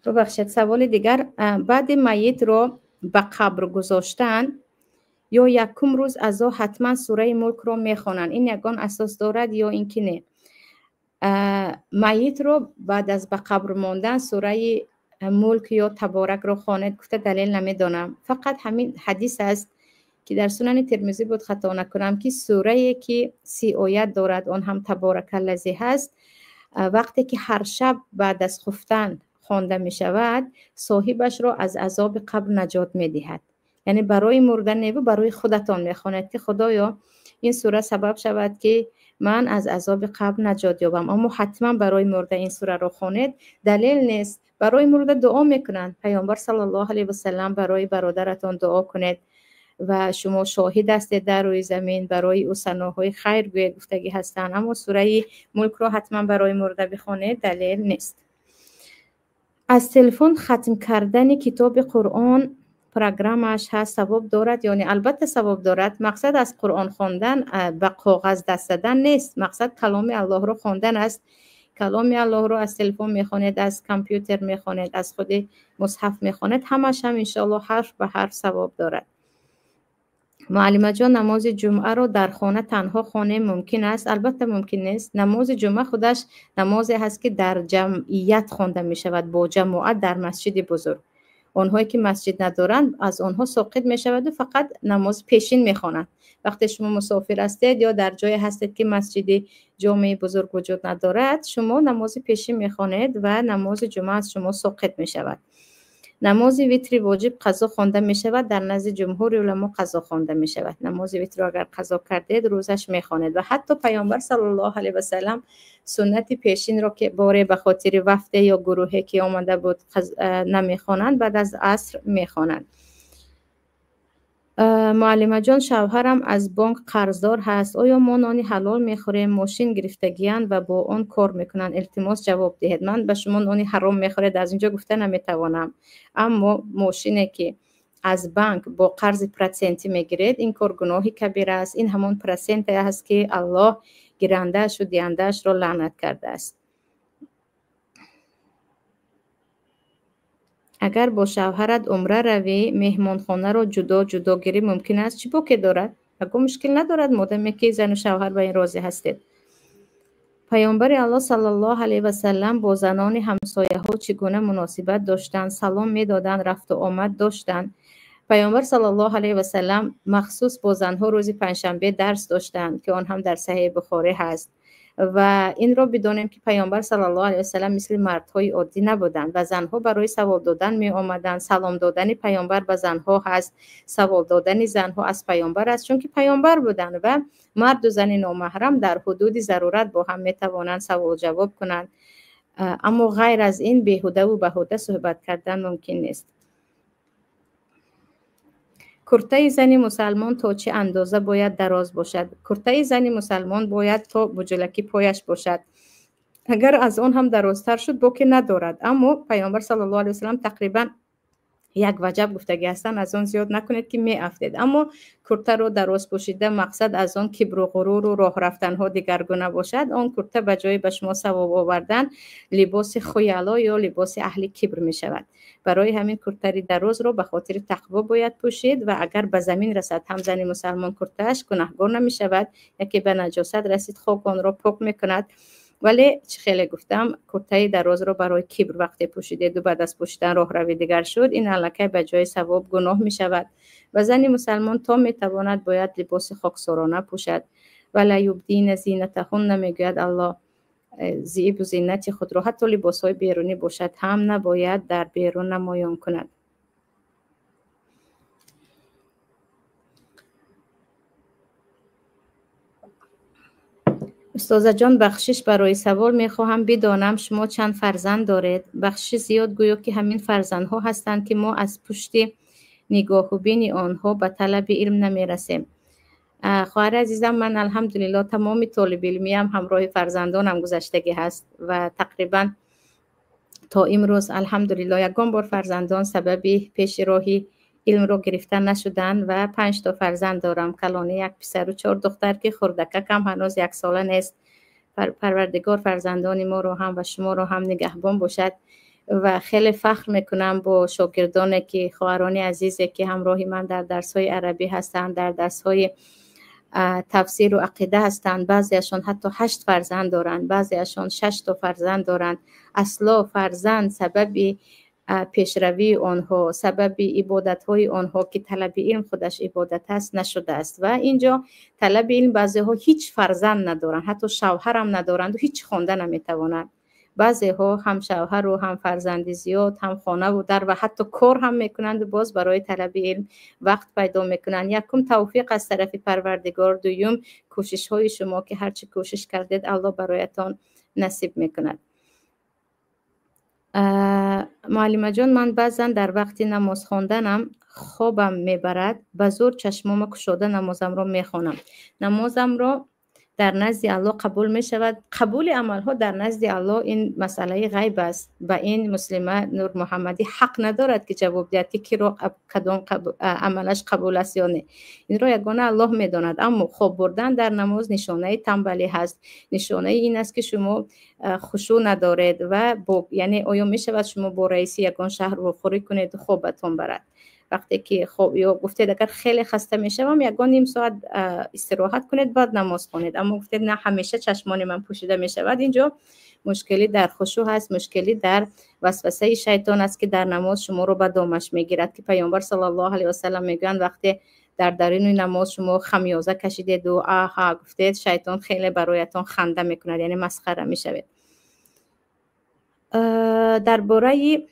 Бубахшед, саволи дигар: баъди майитро ба қабр гузоштан ё якум рӯз азо ҳатман сураи Мулкро мехонанд, ин ягон асос дорад ё ин ки не? Майитро баъд аз ба қабр мондан сураи Мулк ё Таборакро хонед гуфта далел намедонам. Фақат ҳамин ҳадис аст, ки дар Сунани Термизӣ буд, хато накунам, ки сурае ки 30 оят дорад, он ҳам Таборакаллази ҳаст, вақте ки ҳар шаб баъд аз хуфтан хонда мешавад, соҳибашро аз азоби қабр наҷот медиҳад. Яъне барои мурда неву барои худатон мехонед, ки Худоё, ин сура сабаб шавад, ки ман аз азоби қабр наҷот ёбам. Аммо ҳатман барои мурда ин сураро хонед далел нест. Барои мурда дуо мекунанд. Пайғамбар саллаллоҳу алайҳи васаллам барои бародаратон дуо кунед ва шумо шоҳид ҳастед дар рӯи замин, барои ӯ саноҳои хайр гӯед гуфтагӣ ҳастанд. Аммо сураи Мулкро ҳатман барои мурда бихонед далел нест. Аз телефон хатм кардани китоби Қуръон программааш ҳаст, савоб дорад ё не? Албатта савоб дорад. Мақсад аз Қуръон хондан ба коғаз даст задан нест, мақсад каломи Аллоҳро хондан аст. Каломи Аллоҳро аз телефон мехонед, аз компютер мехонед, аз худи мусҳаф мехонед, ҳамаш ҳам иншоаллоҳ ҳарф ба ҳарф савоб дорад. Муаллимаҷон, намози ҷумъаро дар хона танҳо хонем мумкин аст? Албатта мумкин нест. Намози ҷумъа худаш намозе ҳаст, ки дар ҷамъият хонда мешавад, бо ҷамоат дар масҷиди бузург. Онҳое ки масҷид надоранд, аз онҳо соқит мешаваду фақат намози пешин мехонанд. Вақте шумо мусофир ҳастед ё дар ҷое ҳастед, ки масҷиди ҷомеи бузург вуҷуд надорад, шумо намози пешин мехонед ва намози ҷумъа аз шумо соқит мешавад. Намози витри воҷиб қазо хонда мешавад? Дар назди ҷумҳури уламо қазо хонда мешавад. Намози витрро агар қазо кардед, рӯзаш мехонед. Ва ҳатто Пайғамбар саллаллоҳу алайҳи васаллам суннати пешинро, ки боре ба хотири вафде ё гурӯҳе ки омада буд намехонанд, баъд аз аср мехонанд. Муаллимаҷон, шавҳарам аз бонк қарздор ҳаст. Оё мо нони ҳалол мехӯрем? Мошин гирифтагиянд ва бо он кор мекунанд. Илтимос, ҷавоб диҳед. Ман ба шумо нони ҳаром мехӯред аз инҷо гуфта наметавонам, аммо мошине ки аз банк бо қарзи процентӣ мегиред, ин кор гуноҳи кабира аст. Ин ҳамон проценте аст, ки Аллоҳ гирандаашу диҳандаашро лаънат кардааст. Агар бо шавҳарат умра равӣ, меҳмонхонаро ҷудо ҷудо гирӣ мумкин аст? Чӣ боке дорад? Ягон мушкил надорад, модаме ки зану шавҳар ба ин розӣ ҳастед. Паёмбари Аллоҳ саллаллоҳу алайҳи васаллам бо занони ҳамсояҳо чӣ гуна муносибат доштанд? Салом медоданд, рафту омад доштанд? Паёмбар саллаллоҳу алайҳи васаллам махсус бо занҳо рӯзи панҷшанбе дарс доштанд, ки он ҳам дар Саҳеҳи Бухорӣ ҳаст. Ва инро бидонем, ки Паёмбар саллаллоҳу алайҳи васаллам мисли мардҳои оддӣ набуданд ва занҳо барои савол додан меомаданд. Салом додани Паёмбар ба занҳо ҳаст, савол додани занҳо аз Паёмбар аст, чунки Паёмбар буданд ва марду зани номаҳрам дар ҳудуди зарурат бо ҳам метавонанд савол ҷавоб кунанд. Аммо ғайр аз ин беҳудаву баҳуда суҳбат кардан мумкин нест. Куртаи зани мусалмон то чӣ андоза бояд дароз бошад? Куртаи зани мусалмон бояд то буҷулаки пояш бошад. Агар аз он ҳам дарозтар шуд, боке надорад. Аммо Паёмбар саллаллоҳу алайҳи васаллам тақрибан як ваҷаб гуфтагӣ ҳастанд, аз он зиёд накунед, ки меафтед. Аммо куртаро дароз пӯшида, мақсад аз он кибру ғуруру роҳ рафтанҳо дигаргуна бошад, он курта ба ҷои ба шумо савоб овардан либоси хуяло ё либоси аҳли кибр мешавад. Барои ҳамин куртари дарозро ба хотири тақво бояд пӯшид ва агар ба замин расад ҳам зани мусалмон куртааш гунаҳгор намешавад, яке ба наҷосат расид, хок онро пок мекунад. Вале чӣ хеле гуфтам, куртаи дарозро барои кибр вақте пӯшидеду баъд аз пӯшидан роҳрави дигар шуд, ин аллакай ба ҷои савоб гуноҳ мешавад. Ва зани мусалмон то метавонад бояд либоси хоксорона пӯшад. Вала юбдина зинатаҳунна, мегӯяд Аллоҳ, зибу зинати худро ҳатто либосҳои берунӣ бошад ҳам набояд дар берун намоён кунад. Устозаҷон, бахшиш барои савол, мехоҳам бидонам шумо чанд фарзанд доред? Бахшиши зиёд, гӯё ки ҳамин фарзандҳо ҳастанд, ки мо аз пушти нигоҳубини онҳо ба талаби илм намерасем. Хоҳари азизам, ман алҳамдулиллоҳ тамоми толибилмиям ҳамроҳи фарзандонам гузаштагӣ ҳаст ва тақрибан то имрӯз алҳамдулиллоҳ ягон бор фарзандон сабаби пеши роҳи илмро гирифта нашуданд ва 5 то фарзанд дорам, калони як писару 4 духтар, ки хурдакакам ҳанӯз яксола нест. Парвардигор фарзандони моро ҳам ва шуморо ҳам нигаҳбон бошад ва хеле фахр мекунам бо шогирдоне ки хоҳарони азизе ки ҳамроҳи ман дар дарсҳои арабӣ ҳастанд, дар дарсҳои тафсиру ақида ҳастанд. Баъзеашон ҳатто 8 фарзанд доранд, баъзеашон 6 то фарзанд доранд. Асло фарзанд сабаби пешравии онҳо, сабаби ибодатҳои онҳо, ки талаби илм худаш ибодат аст, нашудааст. Ва инҷо талаби илм баъзеҳо ҳеҷ фарзанд надоранд, ҳатто шавҳарам надоранду ҳеҷ хонда наметавонанд. Баъзеҳо ҳам шавҳару ҳам фарзанди зиёд, ҳам хонаву дар ва ҳатто кор ҳам мекунанду боз барои талаби илм вақт пайдо мекунанд. Якум тавфиқ аз тарафи Парвардигор, дуюм кӯшишҳои шумо, ки ҳарчи кӯшиш кардед, Аллоҳ бароятон насиб мекунад. Муаллимаҷон, ман баъзан дар вақти намоз хонданам хобам мебарад, ба зӯр чашмома кушода намозамро мехонам. Намозамро дар назди Аллоҳ қабул мешавад? Қабули амалҳо дар назди Аллоҳ ин масъалаи ғайб аст. Ба ин муслима Нурмуҳаммадӣ ҳақ надорад, ки ҷавоб диҳад, ки киро кадом амалаш қабул аст ё не. Инро ягона Аллоҳ медонад. Аммо хоб бурдан дар намоз нишонаи тамбалӣ ҳаст, нишонаи ин аст, ки шумо хушӯъ надоред ва яъне оё мешавад шумо бо раиси ягон шаҳр вохӯрӣ кунеду хобатон барад? Вақте ки хоб ё гуфтед агар хеле хаста мешавам, ягон ним соат истироҳат кунед, баъд намоз хонед. Аммо гуфтед на, ҳамеша чашмони ман пӯшида мешавад. Инҷо мушкилӣ дар хушӯъ ҳаст, мушкилӣ дар васвасаи шайтон аст, ки дар намоз шуморо ба домаш мегирад, ки Паёмбар саллаллоҳу алайҳи васаллам мегӯянд, вақте дар даруни намоз шумо хамёза кашидеду аҳа гуфтед, шайтон хеле бароятон ханда мекунад, яъне масхара мешавед. Дар бораи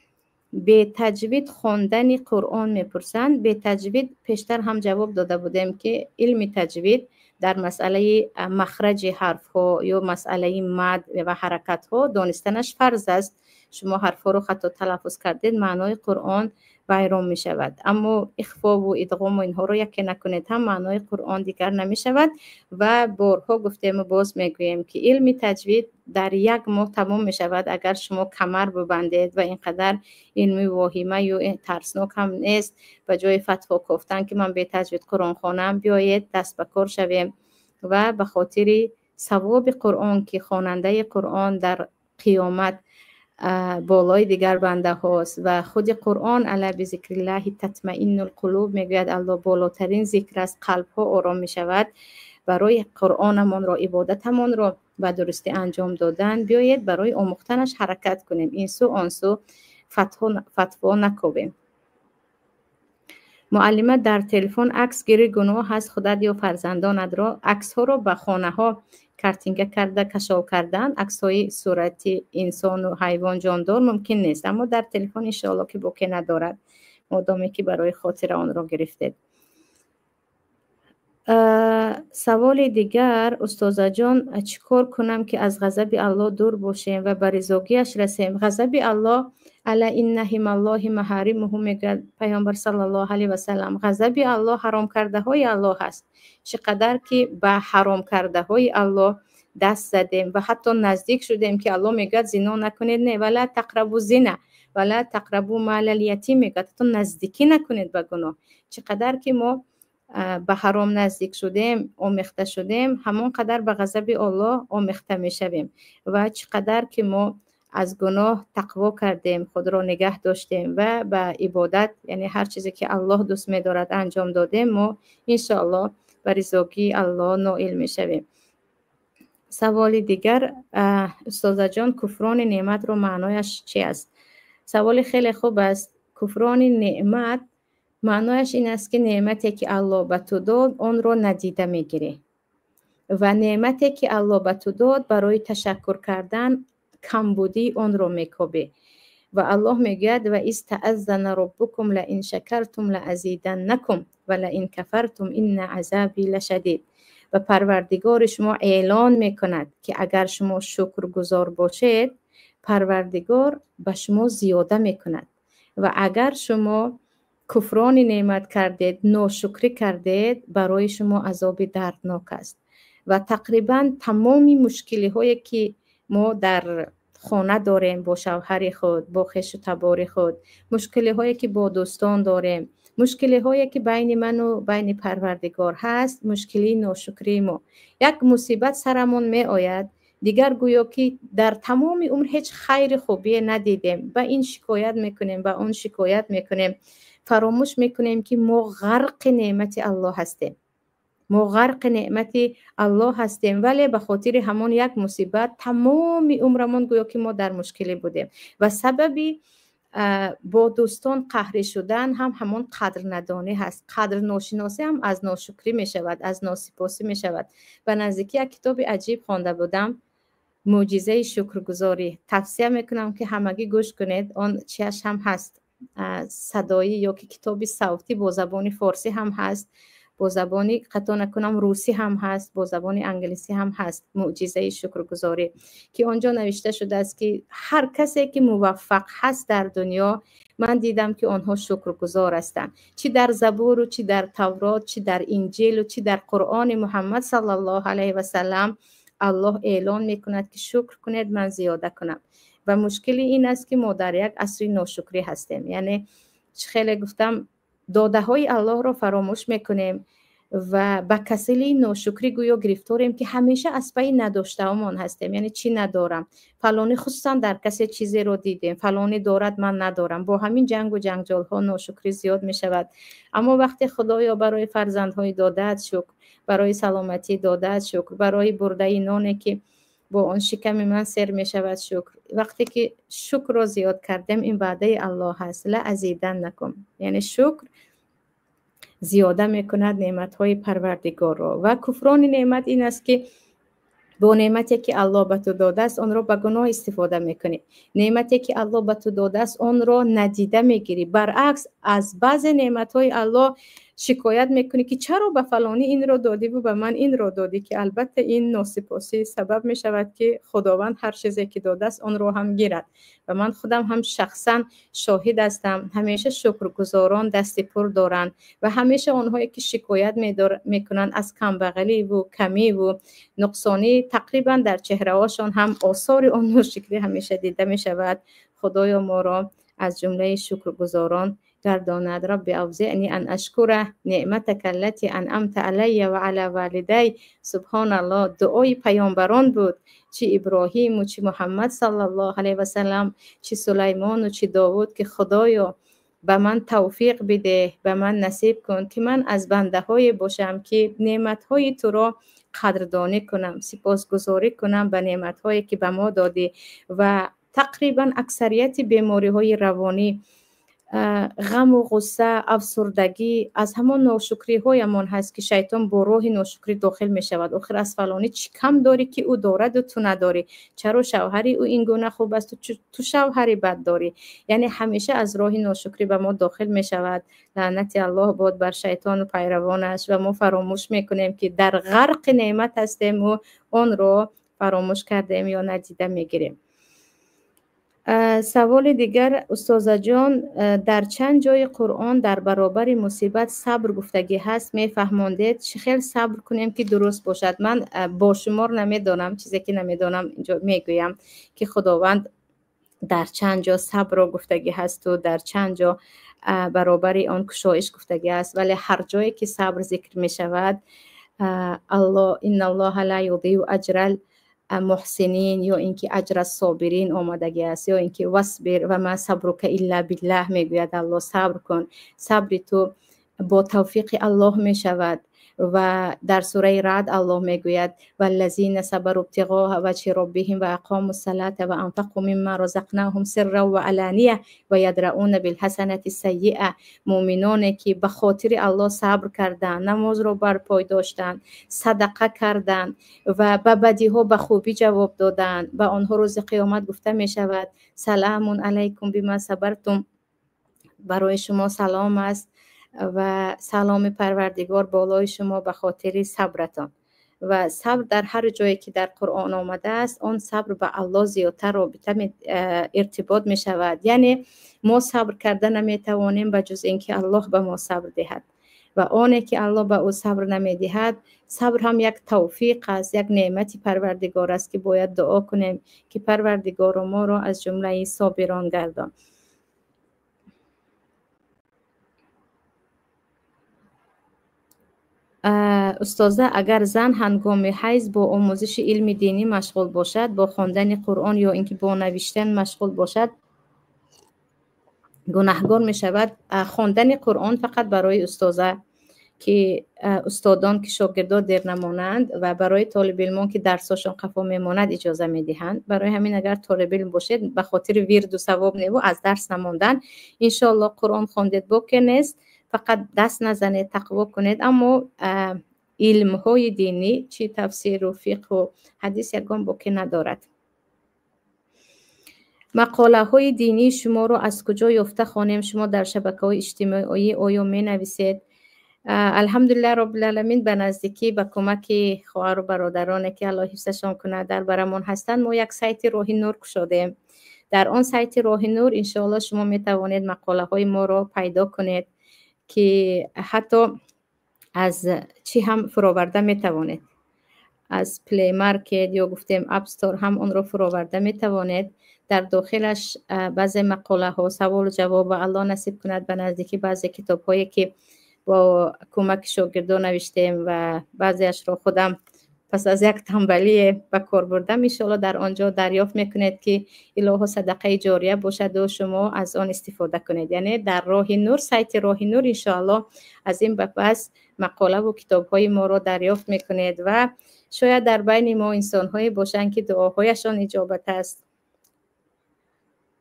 бетаҷвид хондани Қуръон мепурсанд. Бетаҷвид пештар ҳам ҷавоб дода будем, ки илми таҷвид дар масъалаи махраҷи ҳарфҳо ё масъалаи мад ва ҳаракатҳо донистанаш фарз аст. Шумо ҳарфҳоро хато талаффуз кардед, маънои Қуръон вайрон мешавад. Аммо ихфову идғому инҳоро яке накунед ҳам маънои Қуръон дигар намешавад. Ва борҳо гуфтему боз мегӯем, ки илми таҷвид дар як моҳ тамом мешавад, агар шумо камар бибандед ва ин қадар илми воҳима ё тарснок ҳам нест. Ба ҷои фатво кофтан, ки ман бетаҷвид Қуръон хонам, биёед даст ба кор шавем ва ба хотири савоби Қуръон, ки хонандаи Қуръон дар қиёмат болои дигар бандаҳост ва худи Қуръон ала бизикриллаҳи татмаиннул қулуб мегӯяд Аллоҳ, болотарин зикр аст, қалбҳо ором мешавад. Барои Қуръонамонро, ибодатамонро ба дурустӣ анҷом додан, биёед барои омӯхтанаш ҳаракат кунем, ин су он су фатво накобем. Муаллима, дар телефон акс гирӣ гуноҳ ҳаст? Худат ё фарзандонатро аксҳоро ба хонаҳо картинка карда кашол кардан, аксҳои сурати инсону ҳайвон, ҷондор мумкин нест, аммо дар телефон иншоалло ки боке надорад, модоме ки барои хотира онро гирифтед. Саволи дигар: устозаҷон, чӣ кор кунам, ки аз ғазаби Аллоҳ дур бошем ва ба ризогиаш расем? Ғазаби Аллоҳ, ألا إن حمى الله محارمه, мегӯяд Паёмбар саллаллоҳу алайҳи васалам. Ғазаби Аллоҳ ҳаромкардаҳои Аллоҳ ҳаст. Чӣ қадар ки ба ҳаромкардаҳои Аллоҳ даст задем ва ҳатто наздик шудем, ки Аллоҳ мегӯяд: зино накунед, не, ولا تقربوا الزنا ولا تقربوا مال اليتيم, мегӯяд, ҳатто наздикӣ накунед ба гуноҳ. Чӣ қадар ки мо ба ҳаром наздик шудем, омехта шудем, ҳамон қадар ба ғазаби Оллоҳ омехта мешавем. Ва чӣ қадар ки мо аз гуноҳ тақво кардем, худро нигаҳ доштем ва ба ибодат, яъне ҳар чизе ки Аллоҳ дӯст медорад, анҷом додем, мо иншоаллоҳ ба ризогии Аллоҳ ноил мешавем. Саволи дигар: устозаҷон, куфрони неъматро маънояш чи аст? Саволи хеле хуб аст. Куфрони неъмат маънояш ин аст, ки неъмате ки Аллоҳ ба ту дод, онро надида мегирӣ ва неъмате ки Аллоҳ ба ту дод, барои ташаккур кардан камбудии онро мекобӣ. Ва Аллоҳ мегӯяд: وإذ تأذن ربكم لئن شكرتم لأزيدنكم ولئن كفرتم إن عذابي لشديد. Ва Парвардигори шумо эълон мекунад, ки агар шумо шукргузор бошед, Парвардигор ба шумо зиёда мекунад ва агар шумо куфрони неъмат кардед, ношукрӣ кардед, барои шумо азоби дарднок аст. Ва тақрибан тамоми мушкилиҳое ки мо дар хона дорем, бо шавҳари худ, бо хешу табори худ, мушкилиҳое ки бо дӯстон дорем, мушкилиҳое ки байни ману байни Парвардигор ҳаст, мушкилии ношукрии мо. Як мусибат сарамон меояд, дигар гӯё ки дар тамоми умр ҳеҷ хайри хубие надидем, ба ин шикоят мекунем, ба он шикоят мекунем, фаромӯш мекунем, ки мо ғарқи неъмати Аллоҳ ҳастем. Мо ғарқи неъмати Аллоҳ ҳастем, вале ба хотири ҳамон як мусибат тамоми умрамон гӯё ки мо дар мушкилӣ будем. Ва сабаби бо дӯстон қаҳрӣ шудан ҳам ҳамон қадрнадонӣ ҳаст. Қадрношиносӣ ҳам аз ношукрӣ мешавад, аз носипосӣ мешавад. Ба наздикӣ як китоби аҷиб хонда будам, «Мӯъҷизаи шукргузорӣ». Тавсия мекунам, ки ҳамагӣ гӯш кунед. Он чиаш ҳам ҳаст, садоӣ ё ки китоби савтӣ, бо забони форсӣ ҳам ҳаст, бо забони, хато накунам, русӣ ҳам ҳаст, бо забони англисӣ ҳам ҳаст. «Мӯъҷизаи шукргузорӣ», ки он ҷо навишта шудааст, ки ҳар касе ки муваффақ ҳаст дар дунё, ман дидам, ки онҳо шукргузор ҳастанд. Чӣ дар Забуру, чӣ дар Таврот, чӣ дар Инҷилу, чӣ дар Қуръони Муҳаммад саллаллоҳу алайҳи васалам Аллоҳ эълон мекунад, ки шукр кунед, ман зиёда кунам. Ва мушкили ин аст, ки мо дар як асри ношукрӣ ҳастем. Яъне чӣ хеле гуфтам, додаҳои Аллоҳро фаромӯш мекунем ва ба касалии ношукрӣ гӯё гирифторем, ки ҳамеша аз пайи надоштаҳомон ҳастем. Яъне чӣ надорам, фалонӣ, хусусан дар касе чизеро дидем, фалонӣ дорад, ман надорам, бо ҳамин ҷангу ҷанҷолҳо, ношукрӣ зиёд мешавад. Аммо вақте Худоё барои фарзандҳои додаат шукр, барои саломатӣ додаат шукр, барои бурдаи ноне ки бо он шиками ман сер мешавад шукр, вақте ки шукрро зиёд кардем, ин ваъдаи Аллоҳ ҳаст: لأزيدنكم, яъне шукр зиёда мекунад неъматҳои Парвардигорро. Ва куфрони неъмат ин аст, ки бо неъмате ки Аллоҳ ба ту додааст, онро ба гуноҳ истифода мекунӣ, неъмате ки Аллоҳ ба ту додааст, онро надида мегирӣ, баръакс, аз баъзе неъматҳои Аллоҳ шикоят мекунӣ, ки чаро ба фалонӣ инро додиву ба ман инро додӣ, ки албатта ин носипосӣ сабаб мешавад, ки Худованд ҳар чизе ки додааст, онро ҳам гирад. Ва ман худам ҳам шахсан шоҳид ҳастам: ҳамеша шукргузорон дасти пур доранд ва ҳамеша онҳое ки шикоят мекунанд аз камбағаливу камиву нуқсонӣ, тақрибан дар чеҳраҳошон ҳам осори он ношукрӣ ҳамеша дида мешавад. Худоё, моро аз ҷумлаи шукргузорон гардонад. رب أوزعني أن أشكر نعمتك التي أنعمت علي وعلى والدي. Субҳоналлоҳ, дуои паёмбарон буд, чӣ Иброҳиму, чӣ Муҳаммад саллаллоҳу алайҳи васалам, чӣ Сулаймону, чӣ Довуд, ки Худоё, ба ман тавфиқ бидеҳ, ба ман насиб кун, ки ман аз бандаҳое бошам, ки неъматҳои туро қадрдонӣ кунам, сипосгузорӣ кунам ба неъматҳое ки ба мо додӣ. Ва тақрибан аксарияти бемориҳои равонӣ Ғаму ғусса, афсурдагӣ аз ҳамон ношукриҳоямон ҳаст, ки шайтон бо роҳи ношукрӣ дохил мешавад. Охир аз фалонӣ чӣ кам дорӣ, ки ӯ дораду ту надорӣ? Чаро шавҳари ӯ ин гуна хуб аст, ту шавҳари бад дорӣ? Яъне ҳамеша аз роҳи ношукрӣ ба мо дохил мешавад. Лаънати Аллоҳ бод бар шайтону пайравонаш. Ва мо фаромӯш мекунем, ки дар ғарқи неъмат ҳастему онро фаромӯш кардем ё надида мегирем. Саволи дигар: устозаҷон, дар чанд ҷои Қуръон дар баробари мусибат сабр гуфтагӣ ҳаст, мефаҳмондед, чӣ хел сабр кунем, ки дуруст бошад? Ман бо шумор намедонам, чизе ки намедонам инҷо мегӯям, ки Худованд дар чанд ҷо сабрро гуфтагӣ ҳасту дар чанд ҷо баробари он кушоиш гуфтагӣ аст, вале ҳар ҷое ки сабр зикр мешавад, Аллоҳ инналлоҳа ла юдиу аҷрал муҳсинин ё ин ки аҷра собирин омадагӣ аст, ё ин ки васбир ва ма сабрука илла биллаҳ мегӯяд Аллоҳ, сабр кун, сабри ту бо тавфиқи Аллоҳ мешавад. Ва дар сураи Рад Аллоҳ мегӯяд: валлазина сабару ибтиғоа ваҷҳи роббиҳим ва ақому ссалата ва анфақу мимма разақнаҳум сирран ва алания ва ядраъуна билҳасанати саййиа. Муъминоне ки ба хотири Аллоҳ сабр карданд, намозро барпой доштанд, садақа карданд ва ба бадиҳо ба хубӣ ҷавоб доданд, ба онҳо рӯзи қиёмат гуфта мешавад: саламун алайкум бима сабартум, барои шумо салом аст ва саломи Парвардигор болои шумо ба хотири сабратон. Ва сабр дар ҳар ҷое ки дар Қуръон омадааст, он сабр ба Аллоҳ зиёдтар робита иртибот мешавад. Яъне мо сабр карда наметавонем ба ҷуз ин ки Аллоҳ ба мо сабр диҳад, ва оне ки Аллоҳ ба ӯ сабр намедиҳад, сабр ҳам як тавфиқ аст, як неъмати Парвардигор аст, ки бояд дуо кунем, ки Парвардигоро моро аз ҷумлаи собирон гардон. Устоза, агар зан ҳангоми ҳайз бо омӯзиши илми динӣ машғул бошад, бо хондани Қуръон ё ин ки бо навиштан машғул бошад, гунаҳгор мешавад? Хондани Қуръон фақат барои устоза, ки устодон ки шогирдо дер намонанд, ва барои толибилмон ки дарсошон қафо мемонад иҷоза медиҳанд. Барои ҳамин агар толибилм бошед, ба хотири вирду савоб неву аз дарс намондан, иншоаллоҳ Қуръон хондед, боке нест, фақат даст назанед, тақво кунед. Аммо илмҳои динӣ, чи тафсиру фиқҳу ҳадис, ягон боке надорад. Мақолаҳои динии шуморо аз куҷо ёфта хонем? Шумо дар шабакаҳои иҷтимоӣ оё менависед? Алҳамдулиллаҳ роббилаламин, ба наздикӣ ба кӯмаки хоҳару бародароне ки Аллоҳ ҳифзашон кунад дар барамон ҳастанд, мо як сайти Роҳи Нур кушодем. Дар он сайти Роҳи Нур иншоаллоҳ шумо метавонед мақолаҳои моро пайдо кунед, ки ҳатто аз чӣ ҳам фуроварда метавонед, аз Play Market ё гуфтем App Store ҳам онро фуроварда метавонед. Дар дохилаш баъзе мақолаҳо, саволу ҷавоб, ва Аллоҳ насиб кунад ба наздикӣ баъзе китобҳое ки бо кӯмаки шогирдо навиштем ва баъзеашро худам пас аз як тамбалие ба кор бурдам, иншоаллоҳ дар он ҷо дарёфт мекунед, ки илоҳо садақаи ҷория бошаду шумо аз он истифода кунед. Яъне дар Роҳи Нур, сайти Роҳи Нур, иншоаллоҳ аз ин ба пас мақолаву китобҳои моро дарёфт мекунед. Ва шояд дар байни мо инсонҳое бошанд, ки дуоҳояшон иҷобат аст.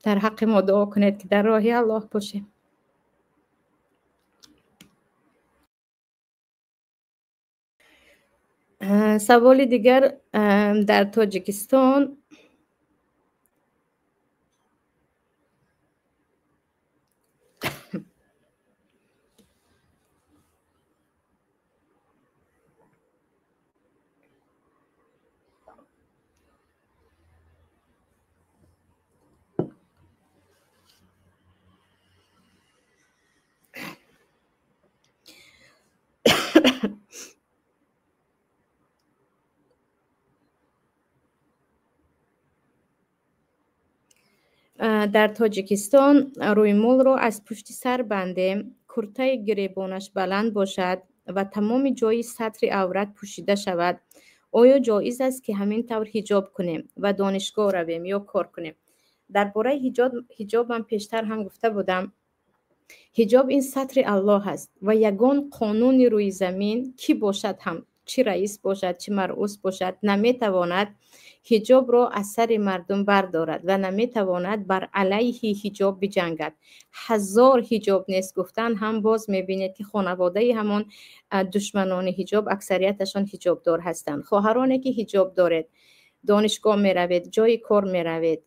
Дар ҳаққи мо дуо кунед, ки дар роҳи Аллоҳ бошем. Саволи дигар: дар Тоҷикистон рӯймолро аз пушти сар бандем, куртаи гиребонаш баланд бошад ва тамоми ҷои сатри аврат пӯшида шавад, оё ҷоиз аст, ки ҳамин тавр ҳиҷоб кунем ва донишгоҳ равем ё кор кунем? Дар бораи ҳиҷоб ман пештар ҳам гуфта будам. Ҳиҷоб ин сатри Аллоҳ аст ва ягон қонуни рӯи замин, кӣ бошад ҳам, чӣ раис бошад, чӣ маръус бошад, наметавонад ҳиҷобро аз сари мардум бардорад ва наметавонад бар алайҳи ҳиҷоб биҷангад. Ҳазор ҳиҷоб нест гуфтан ҳам боз мебинед, ки хонаводаи ҳамон душманони ҳиҷоб аксарияташон ҳиҷобдор ҳастанд. Хоҳароне ки ҳиҷоб доред, донишгоҳ меравед, ҷои кор меравед,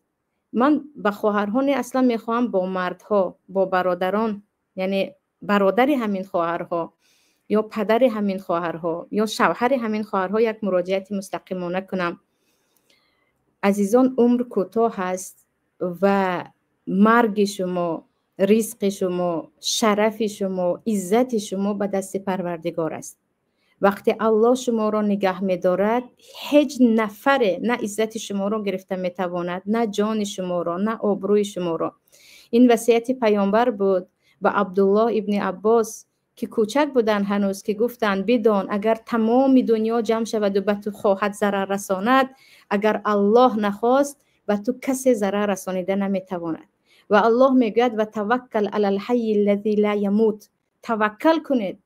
ман ба хоҳарҳоне аслан мехоҳам бо мардҳо, бо бародарон, яъне бародари ҳамин хоҳарҳо ё падари ҳамин хоҳарҳо ё шавҳари ҳамин хоҳарҳо як муроҷиати мустақимона кунам. Азизон, умр кӯтоҳ аст ва марги шумо, ризқи шумо, шарафи шумо, иззати шумо ба дасти Парвардигор аст. Вақте Аллоҳ шуморо нигаҳ медорад, ҳеҷ нафаре на иззати шуморо гирифта метавонад, на ҷони шуморо, на обрӯи шуморо. Ин васияти паёмбар буд ба Абдуллоҳ ибни Аббос, ки кӯчак буданд ҳанӯз, ки гуфтанд: бидон, агар тамоми дунё ҷамъ шаваду ба ту хоҳад зарар расонад, агар Аллоҳ нахост, ба ту касе зарар расонида наметавонад. Ва Аллоҳ мегӯяд: ва таваккал алал ҳайи аллази ла ямут. Таваккал кунед,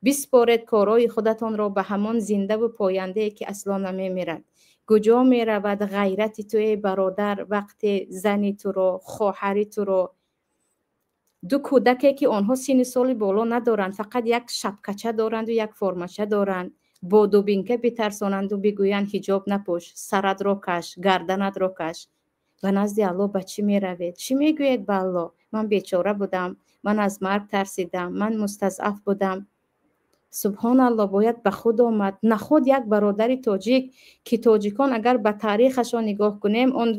биспоред корҳои худатонро ба ҳамон зиндаву пояндае, ки асло намемирад. Куҷо меравад ғайрати ту, эй бародар, вақте зани туро, хоҳари туро, ду кӯдаке, ки онҳо синни соли боло надоранд, фақат як шапкача доранду як формача доранд, бо дубинка битарсонанду бигӯянд: ҳиҷоб напӯш, саратро каш, гарданатро каш. Ба назди Аллоҳ ба чӣ меравед? Чӣ мегӯед ба Аллоҳ? Ман бечора будам, ман аз марг тарсидам, ман мустазъаф будам. Субҳоналлоҳ, бояд ба худ омад. Наход як бародари тоҷик, ки тоҷикон агар ба таърихашон нигоҳ кунем, он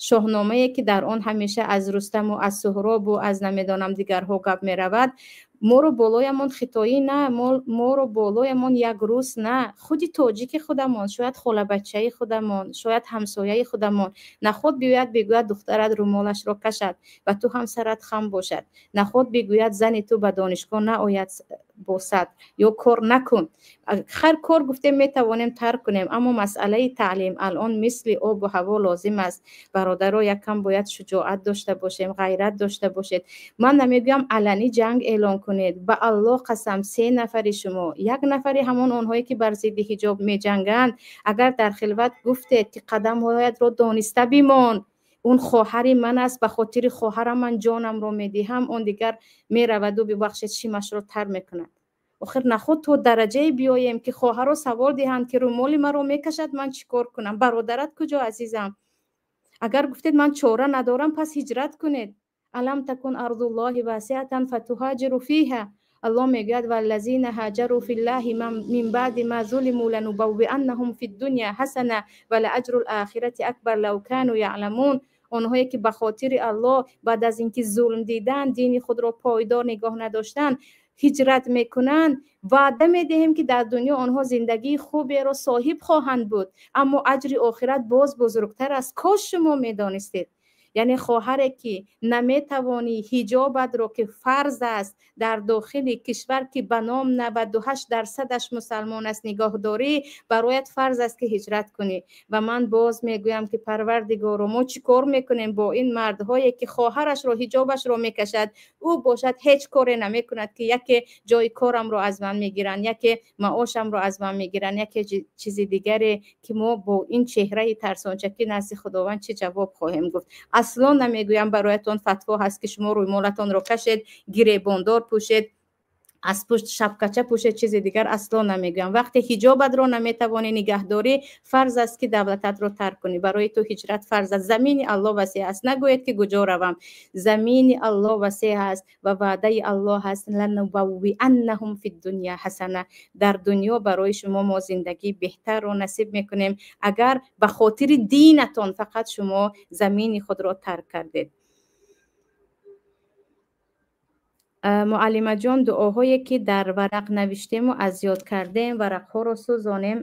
шоҳномае, ки дар он ҳамеша аз Рустаму аз Суҳробу аз намедонам дигарҳо гап меравад, моро болоямон хитоӣ на, моро болоямон як рус на, худи тоҷики худамон, шояд холабачаи худамон, шояд ҳамсояи худамон, наход биёяд бигӯяд: духтарат румолашро кашад ва ту ҳам сарат хам бошад. Наход бигӯяд: зани ту ба донишгоҳ наояд бо садр ё кор накун. Хайр, кор гуфтем, метавонем тарк кунем, аммо масъалаи таълим алон мисли обу ҳаво лозим аст. Бародаро, якам бояд шуҷоат дошта бошем, ғайрат дошта бошед. Ман намегӯям аланӣ ҷанг эълон кунед. Ба Аллоҳ қасам, се нафари шумо, як нафари ҳамон онҳое, ки бар зидди ҳиҷоб меҷанганд, агар дар хилват гуфтед, ки қадамҳоятро дониста бимон, он хоҳари ман аст, ба хотири хоҳарам ман ҷонамро медиҳам, он дигар мераваду, бибахшед, шимашро тар мекунад. Охир наход то дараҷае биёем, ки хоҳаро савол диҳанд, ки румоли маро мекашад, ман чӣ кор кунам? Бародарат куҷо, азизам? Агар гуфтед ман чора надорам, пас ҳиҷрат кунед. Алам такун арзуллоҳи васиатан фатуҳаҷиру фиҳа. Аллоҳ мегӯяд: валлазина ҳаҷару филлаҳи мин баъди ма зулиму ланубаввианнаҳум фиддуня ҳасана ва лааҷрул охирати акбар лав кану яъламун. Онҳое ки ба хотири Аллоҳ баъд аз ин ки зулм диданд, дини худро пойдор нигоҳ надоштанд, ҳиҷрат мекунанд, ваъда медиҳем, ки дар дунё онҳо зиндагии хуберо соҳиб хоҳанд буд, аммо аҷри охират боз бузургтар аст. Кош шумо медонистед. Яъне хоҳаре, ки наметавонӣ ҳиҷобатро, ки фарз аст дар дохили кишвар, ки ба ном 98 дарсадаш мусалмон аст, нигоҳдорӣ, бароят фарз аст, ки ҳиҷрат кунӣ. Ва ман боз мегӯям, ки Парвардигоро, мо чӣ кор мекунем бо ин мардҳое, ки хоҳарашро ҳиҷобашро мекашад, ӯ бошад ҳеҷ коре намекунад, ки яке ҷои корамро аз ман мегиранд, яке маошамро аз ман мегиранд, яке чизи дигаре, ки мо бо ин чеҳраи тарсончакӣ назди Худованд чӣ ҷавоб хоҳем гуфт? Асло намегӯям бароятон фатво ҳаст, ки шумо рӯймолатонро кашед, гиребондор пӯшед, аз пушт шапкача пӯшед, чизи дигар асло намегӯям. Вақте ҳиҷобатро наметавонӣ нигаҳдорӣ, фарз аст, ки давлататро тарк кунӣ. Барои ту ҳиҷрат фарз аст. Замини Аллоҳ васеъ аст. Нагӯед, ки куҷо равам. Замини Аллоҳ васеъ аст ва ваъдаи Аллоҳ ҳаст: ланубаввианнаҳум фиддуня ҳасана. Дар дунё барои шумо мо зиндагии беҳтарро насиб мекунем, агар ба хотири динатон фақат шумо замини худро тарк кардед. Муаллимаҷон, дуоҳое, ки дар варақ навиштему аз ёд кардем, варақҳоро сӯзонем,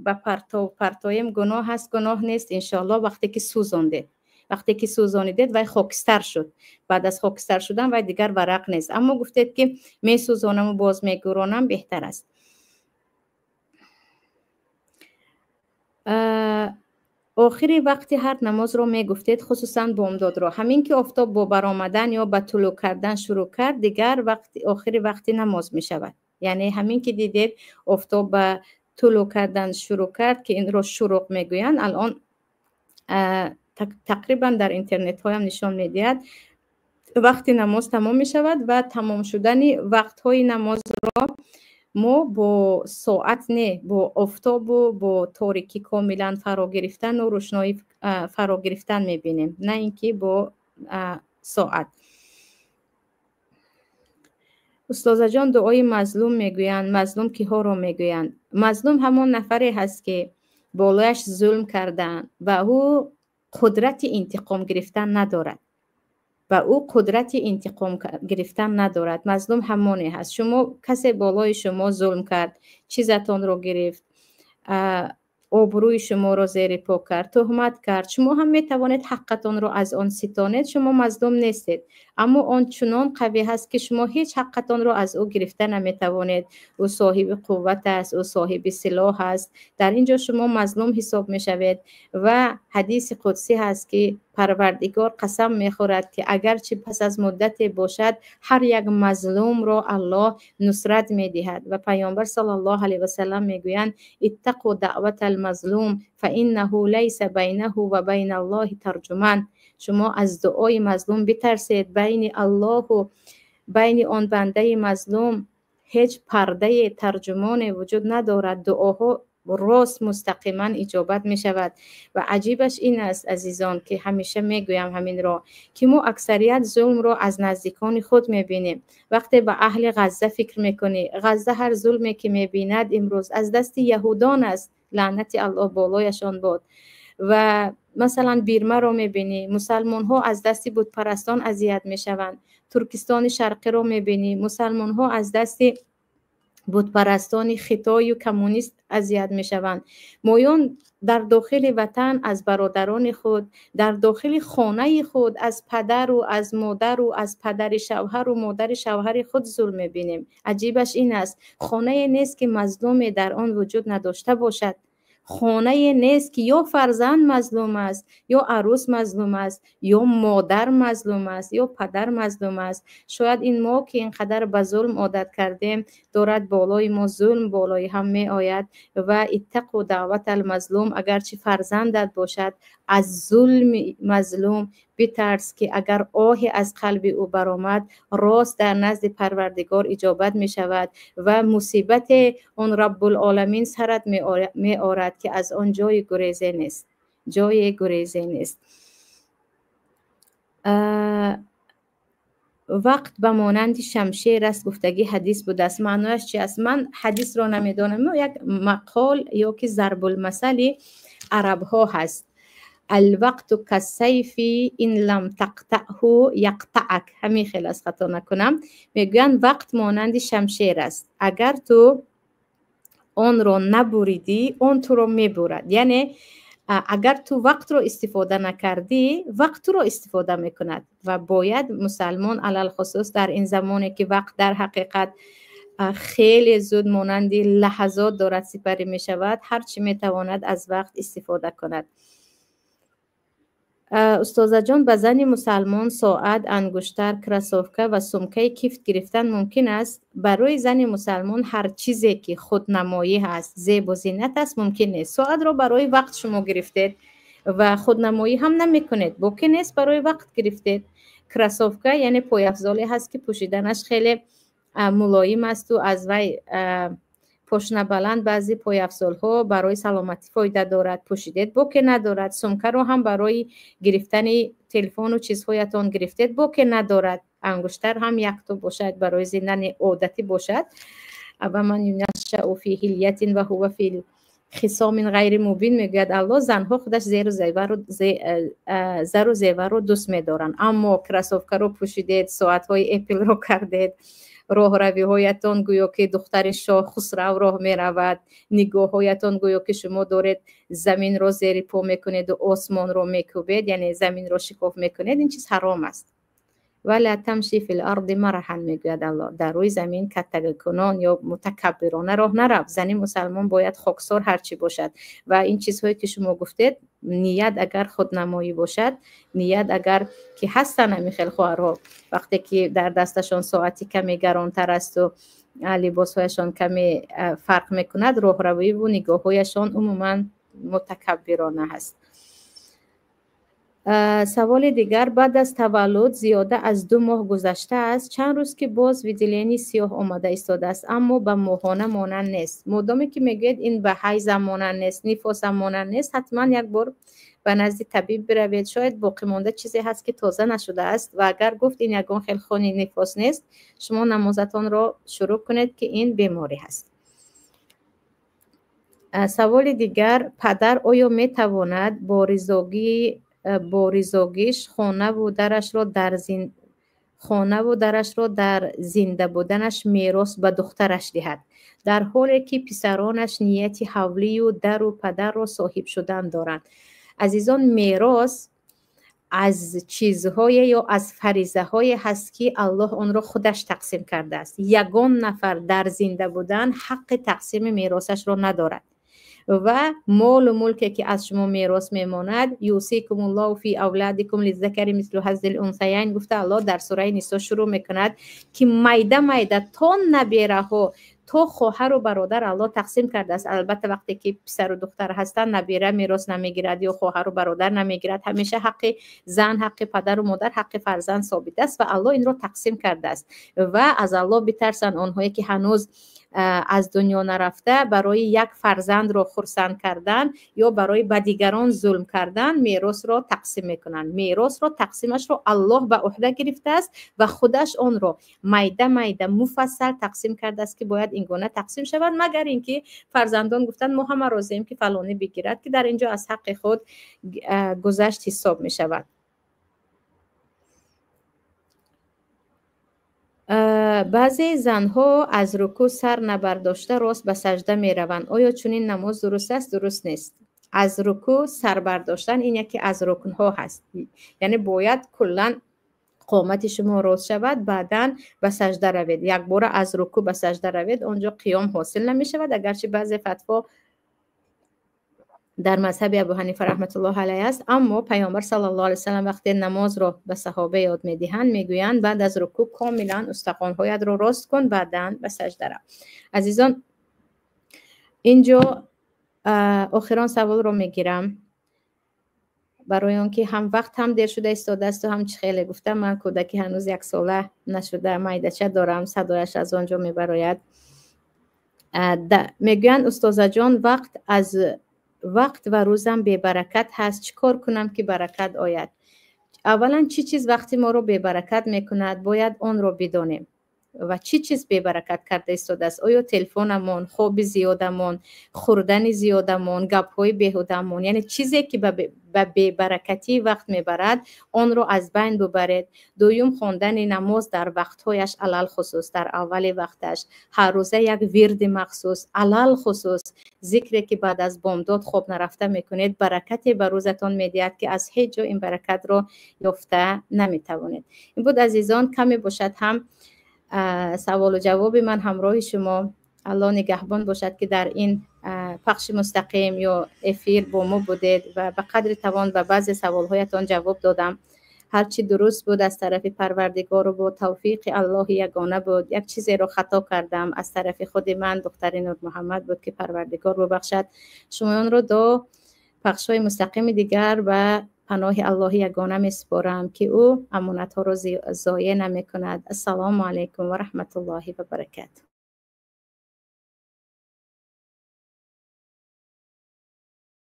ба партов партоем, гуноҳ ҳаст? Гуноҳ нест, иншоаллоҳ. Вақте ки сӯзондед, вақте ки сӯзонидед, вай хокистар шуд. Баъд аз хокистар шудан вай дигар варақ нест. Аммо гуфтед, ки месӯзонаму боз мегӯронам, беҳтар аст. Охири вақти ҳар намозро мегуфтед, хусусан бомдодро. Ҳамин ки офтоб бо баромадан ё ба тулӯъ кардан шурӯъ кард, дигар вақти охири вақти намоз мешавад. Яъне ҳамин ки дидед, офтоб ба тулӯъ кардан шурӯъ кард, ки инро шуруқ мегӯянд, алон Тақрибан дар интернетҳоям нишон медиҳад, вақти намоз тамом мешавад ва тамом шудани вақтҳои намозро мо бо соат не, бо офтобу бо торикӣ комилан фаро гирифтану рӯшноӣ фаро гирифтан мебинем, на ин ки бо соат. Устозаҷон, дуои мазлум мегӯянд. Мазлум киҳоро мегӯянд? Мазлум ҳамон нафаре ҳаст, ки болояш зулм кардаанд ва ӯ қудрати интиқом гирифтан надорад, ва ӯ қудрати интиқом гирифтан надорад. Мазлум ҳамоне ҳаст. Шумо, касе болои шумо зулм кард, чизатонро гирифт, обрӯи шуморо зери по кард, туҳмат кард, шумо ҳам метавонед ҳаққатонро аз он ситонед, шумо мазлум нестед. Аммо он чунон қавӣ ҳаст, ки шумо ҳеҷ ҳаққатонро аз ӯ гирифта наметавонед. Ӯ соҳиби қувват аст, ӯ соҳиби силоҳ аст. Дар ин ҷо шумо мазлум ҳисоб мешавед. Ва ҳадиси қудсӣ ҳаст, ки Парвардигор қасам мехӯрад, ки агарчи пас аз муддате бошад, ҳар як мазлумро Аллоҳ нусрат медиҳад. Ва Паёмбар саллаллоҳу алайҳи васаллам мегӯянд: «Иттақу даъвата алмазлум фаиннаҳу лайса байнаҳу ва байна Аллоҳи тарҷуман». Шумо аз дуои мазлум битарсед, байни Аллоҳу байни он бандаи мазлум ҳеҷ пардае, тарҷумоне вуҷуд надорад. Дуоҳо рост мустақиман иҷобат мешавад. Ва аҷибаш ин аст, азизон, ки ҳамеша мегӯям ҳаминро, ки мо аксарият зулмро аз наздикони худ мебинем. Вақте ба аҳли Ғазза фикр мекунӣ, Ғазза ҳар зулме ки мебинад, имрӯз аз дасти яҳудон аст, лаънати Аллоҳ болояшон бод. Ва масалан, Бирмаро мебинӣ, мусалмонҳо аз дасти бутпарастон азият мешаванд. Туркистони Шарқиро мебинӣ, мусалмонҳо аз дасти бутпарастони хитою коммунист азият мешаванд. Моён дар дохили ватан аз бародарони худ, дар дохили хонаи худ аз падару аз модару аз падари шавҳару модари шавҳари худ зулм мебинем. Аҷибаш ин аст, хонае нест, ки мазлуме дар он вуҷуд надошта бошад. Хонае нест, ки ё фарзанд мазлум аст, ё арӯс мазлум аст, ё модар мазлум аст, ё падар мазлум аст. Шояд ин мо, ки ин қадар ба зулм одат кардем, дорад болои мо зулм болои ҳам меояд. Ва иттақу даъвата алмазлум, агарчи фарзандат бошад, аз зулми мазлум битарс, ки агар оҳе аз қалби ӯ баромад, рост дар назди Парвардигор иҷобат мешавад ва мусибате он Раббулоламин сарат меорад, ки аз он ҷои гурезе нест, ҷои гурезе нест. Вақт ба монанди шамшер аст, гуфтагӣ ҳадис будааст, маънояш чи аст? Ман ҳадисро намедонам, як мақол ё ки зарбулмасали арабҳо ҳаст: «Алвақту кассайфи ин лам тақтаъҳу яқтаъак». Ҳамин хел аст, хато накунам. Мегӯянд, вақт монанди шамшер аст, агар ту онро набуридӣ, он туро мебурад. Яъне агар ту вақтро истифода накардӣ, вақт туро истифода мекунад. Ва бояд мусалмон, алалхусус дар ин замоне, ки вақт дар ҳақиқат хеле зуд монанди лаҳазот дорад сипарӣ мешавад, ҳар чӣ метавонад аз вақт истифода кунад. Устозаҷон, ба зани мусалмон соат, ангуштар, кроссовка ва сумкаи кифт гирифтан мумкин аст? Барои зани мусалмон ҳар чизе, ки худнамоӣ ҳаст, зебу зинат аст, мумкин нест. Соатро барои вақт шумо гирифтед ва худнамоӣ ҳам намекунед, боке нест, барои вақт гирифтед. Кроссовка, яъне пойафзоле ҳаст, ки пӯшиданаш хеле мулоим асту аз вай пошнабаланд баъзе пойафзолҳо барои саломатӣ фоида дорад, пӯшидед, боке надорад. Сумкаро ҳам барои гирифтани телефону чизҳоятон гирифтед, боке надорад. Ангуштар ҳам якто бошад, барои зинани одатӣ бошад. «Аваман юнашшау фи ҳилятин ва ҳува фи хисомин ғайри мубин», мегӯяд Аллоҳ. Занҳо худаш зеру зару зеварро дӯст медоранд, аммо кроссовкаро пӯшидед, соатҳои Эпплро кардед, роҳравиҳоятон гӯё ки духтари шоҳ Хусрав роҳ меравад, нигоҳҳоятон гӯё ки шумо доред заминро зери по мекунеду осмонро мекӯбед, яъне заминро шикоф мекунед, ин чиз ҳаром аст. «Вала тамши фил арди мараҳан», мегӯяд Аллоҳ, дар рӯи замин каттагикунон ё мутакаббирона роҳ нарав. Зани мусалмон бояд хоксор ҳарчӣ бошад. Ва ин чизҳое, ки шумо гуфтед, ният агар худнамоӣ бошад, ният агар ки ҳастанд ҳамин хел хоҳарҳо, вақте ки дар дасташон соати каме гаронтар асту либосҳояшон каме фарқ мекунад, роҳравиву нигоҳҳояшон умуман мутакаббирона ҳаст. Саволи дигар: баъд аз таваллуд зиёда аз 2 моҳ гузаштааст, чанд рӯз ки боз выделение сиёҳ омада истодааст, аммо ба моҳона монанд нест. Модоме ки мегӯед, ин ба ҳайзам монанд нест, нифосам монанд нест, ҳатман як бор ба назди табиб биравед. Шояд боқимонда чизе ҳаст, ки тоза нашудааст. Ва агар гуфт, ин ягон хел хуни нифос нест, шумо намозатонро шурӯъ кунед, ки ин беморӣ ҳаст. Саволи дигар: падар оё метавонад бо ризогиш хонаву дарашро дар зинда буданаш мерос ба духтараш диҳад, дар ҳоле ки писаронаш нияти ҳавлию дару падарро соҳиб шудан доранд? Азизон, мерос аз чизҳое ё аз фаризаҳое ҳаст, ки Аллоҳ онро худаш тақсим кардааст. Ягон нафар дар зинда будан ҳаққи тақсими меросашро надорад. Ва молу мулке, ки аз шумо мерос мемонад, يوصيكم الله في أولادكم للذكر مثل حظ الأنثيين гуфта, Аллоҳ дар сураи Нисо шурӯъ мекунад, ки майда майда то набераҳо, то хоҳару бародар Аллоҳ тақсим кардааст. Албатта, вақте ки писару духтар ҳастанд, набера мерос намегирад ё хоҳару бародар намегирад. Ҳамеша ҳаққи зан, ҳаққи падару модар, ҳаққи фарзанд собит аст ва Аллоҳ инро тақсим кардааст. Ва аз Аллоҳ битарсанд онҳое, ки ҳанӯз аз дунё нарафта, барои як фарзандро хурсанд кардан ё барои ба дигарон зулм кардан меросро тақсим мекунанд. Меросро тақсимашро Аллоҳ ба уҳда гирифтааст ва худаш онро майда майда муфассал тақсим кардааст, ки бояд ин гуна тақсим шавад, магар ин ки фарзандон гуфтанд, мо ҳама розием, ки фалонӣ бигирад, ки дар ин ҷо аз ҳаққи худ гузашт ҳисоб мешавад. Баъзе занҳо аз рукӯъ сар набардошта рост ба сажда мераванд. Оё чунин намоз дуруст аст? Дуруст нест. Аз рукӯъ сар бардоштан ин яке аз рукнҳо ҳаст, яъне бояд куллан қомати шумо рост шавад, баъдан ба сажда равед. Якбора аз рукӯъ ба сажда равед, он ҷо қиём ҳосил намешавад. Агарчи баъзе фатво дар мазҳаби Абу Ҳанифа раҳматуллоҳ алайҳ аст, аммо Паёмбар саллаллоҳу алайҳи васаллам вақте намозро ба саҳоба ёд медиҳанд, мегӯянд, баъд аз рукӯъ комилан устахонҳоятро рост кун, баъдан ба сажда рав. Азизон, инҷо охирон саволро мегирам, барои он ки ҳам вақт ҳам дер шуда истодаасту ҳам, чӣ хеле гуфтам, ман кӯдаки ҳанӯз яксола нашуда, майдача дорам, садояш аз он ҷо мебарояд. Мегӯянд, устозаҷон, вақт аз вақт ва рӯзам бебаракат ҳаст, чӣ кор кунам, ки баракат ояд? Аввалан, чӣ чиз вақти моро бебаракат мекунад, бояд онро бидонем ва чӣ чиз бебаракат карда истодааст. Оё телефонамон, хоби зиёдамон, хӯрдани зиёдамон, гапҳои беҳудамон? Яъне чизе, ки ба бебаракатии вақт мебарад, онро аз байн бубаред. Дуюм, хондани намоз дар вақтҳояш, алалхусус дар аввали вақташ, ҳаррӯза як вирди махсус, алалхусус зикре, ки баъд аз бомдод хоб нарафта мекунед, баракате ба рӯзатон медиҳад, ки аз ҳеҷ ҷо ин баракатро ёфта наметавонед. Ин буд, азизон, каме бошад ҳам саволу ҷавоби ман ҳамроҳи шумо. Аллоҳ нигаҳбон бошад, ки дар ин пахши мустақим ё эфир бо мо будед ва ба қадри тавон ба баъзе саволҳоятон ҷавоб додам. Ҳарчи дуруст буд, аз тарафи Парвардигору бо тавфиқи Аллоҳи ягона буд. Як чизеро хато кардам, аз тарафи худи ман, духтари Нурмуҳаммад буд, ки Парвардигор бубахшад. Шумоёнро до пахшҳои мустақими дигар ба паноҳи Аллоҳи ягона месупорам, ки ӯ амонатҳоро зоеъ намекунад. Ассалому алайкум ва раҳматуллоҳи ва баракатуҳ.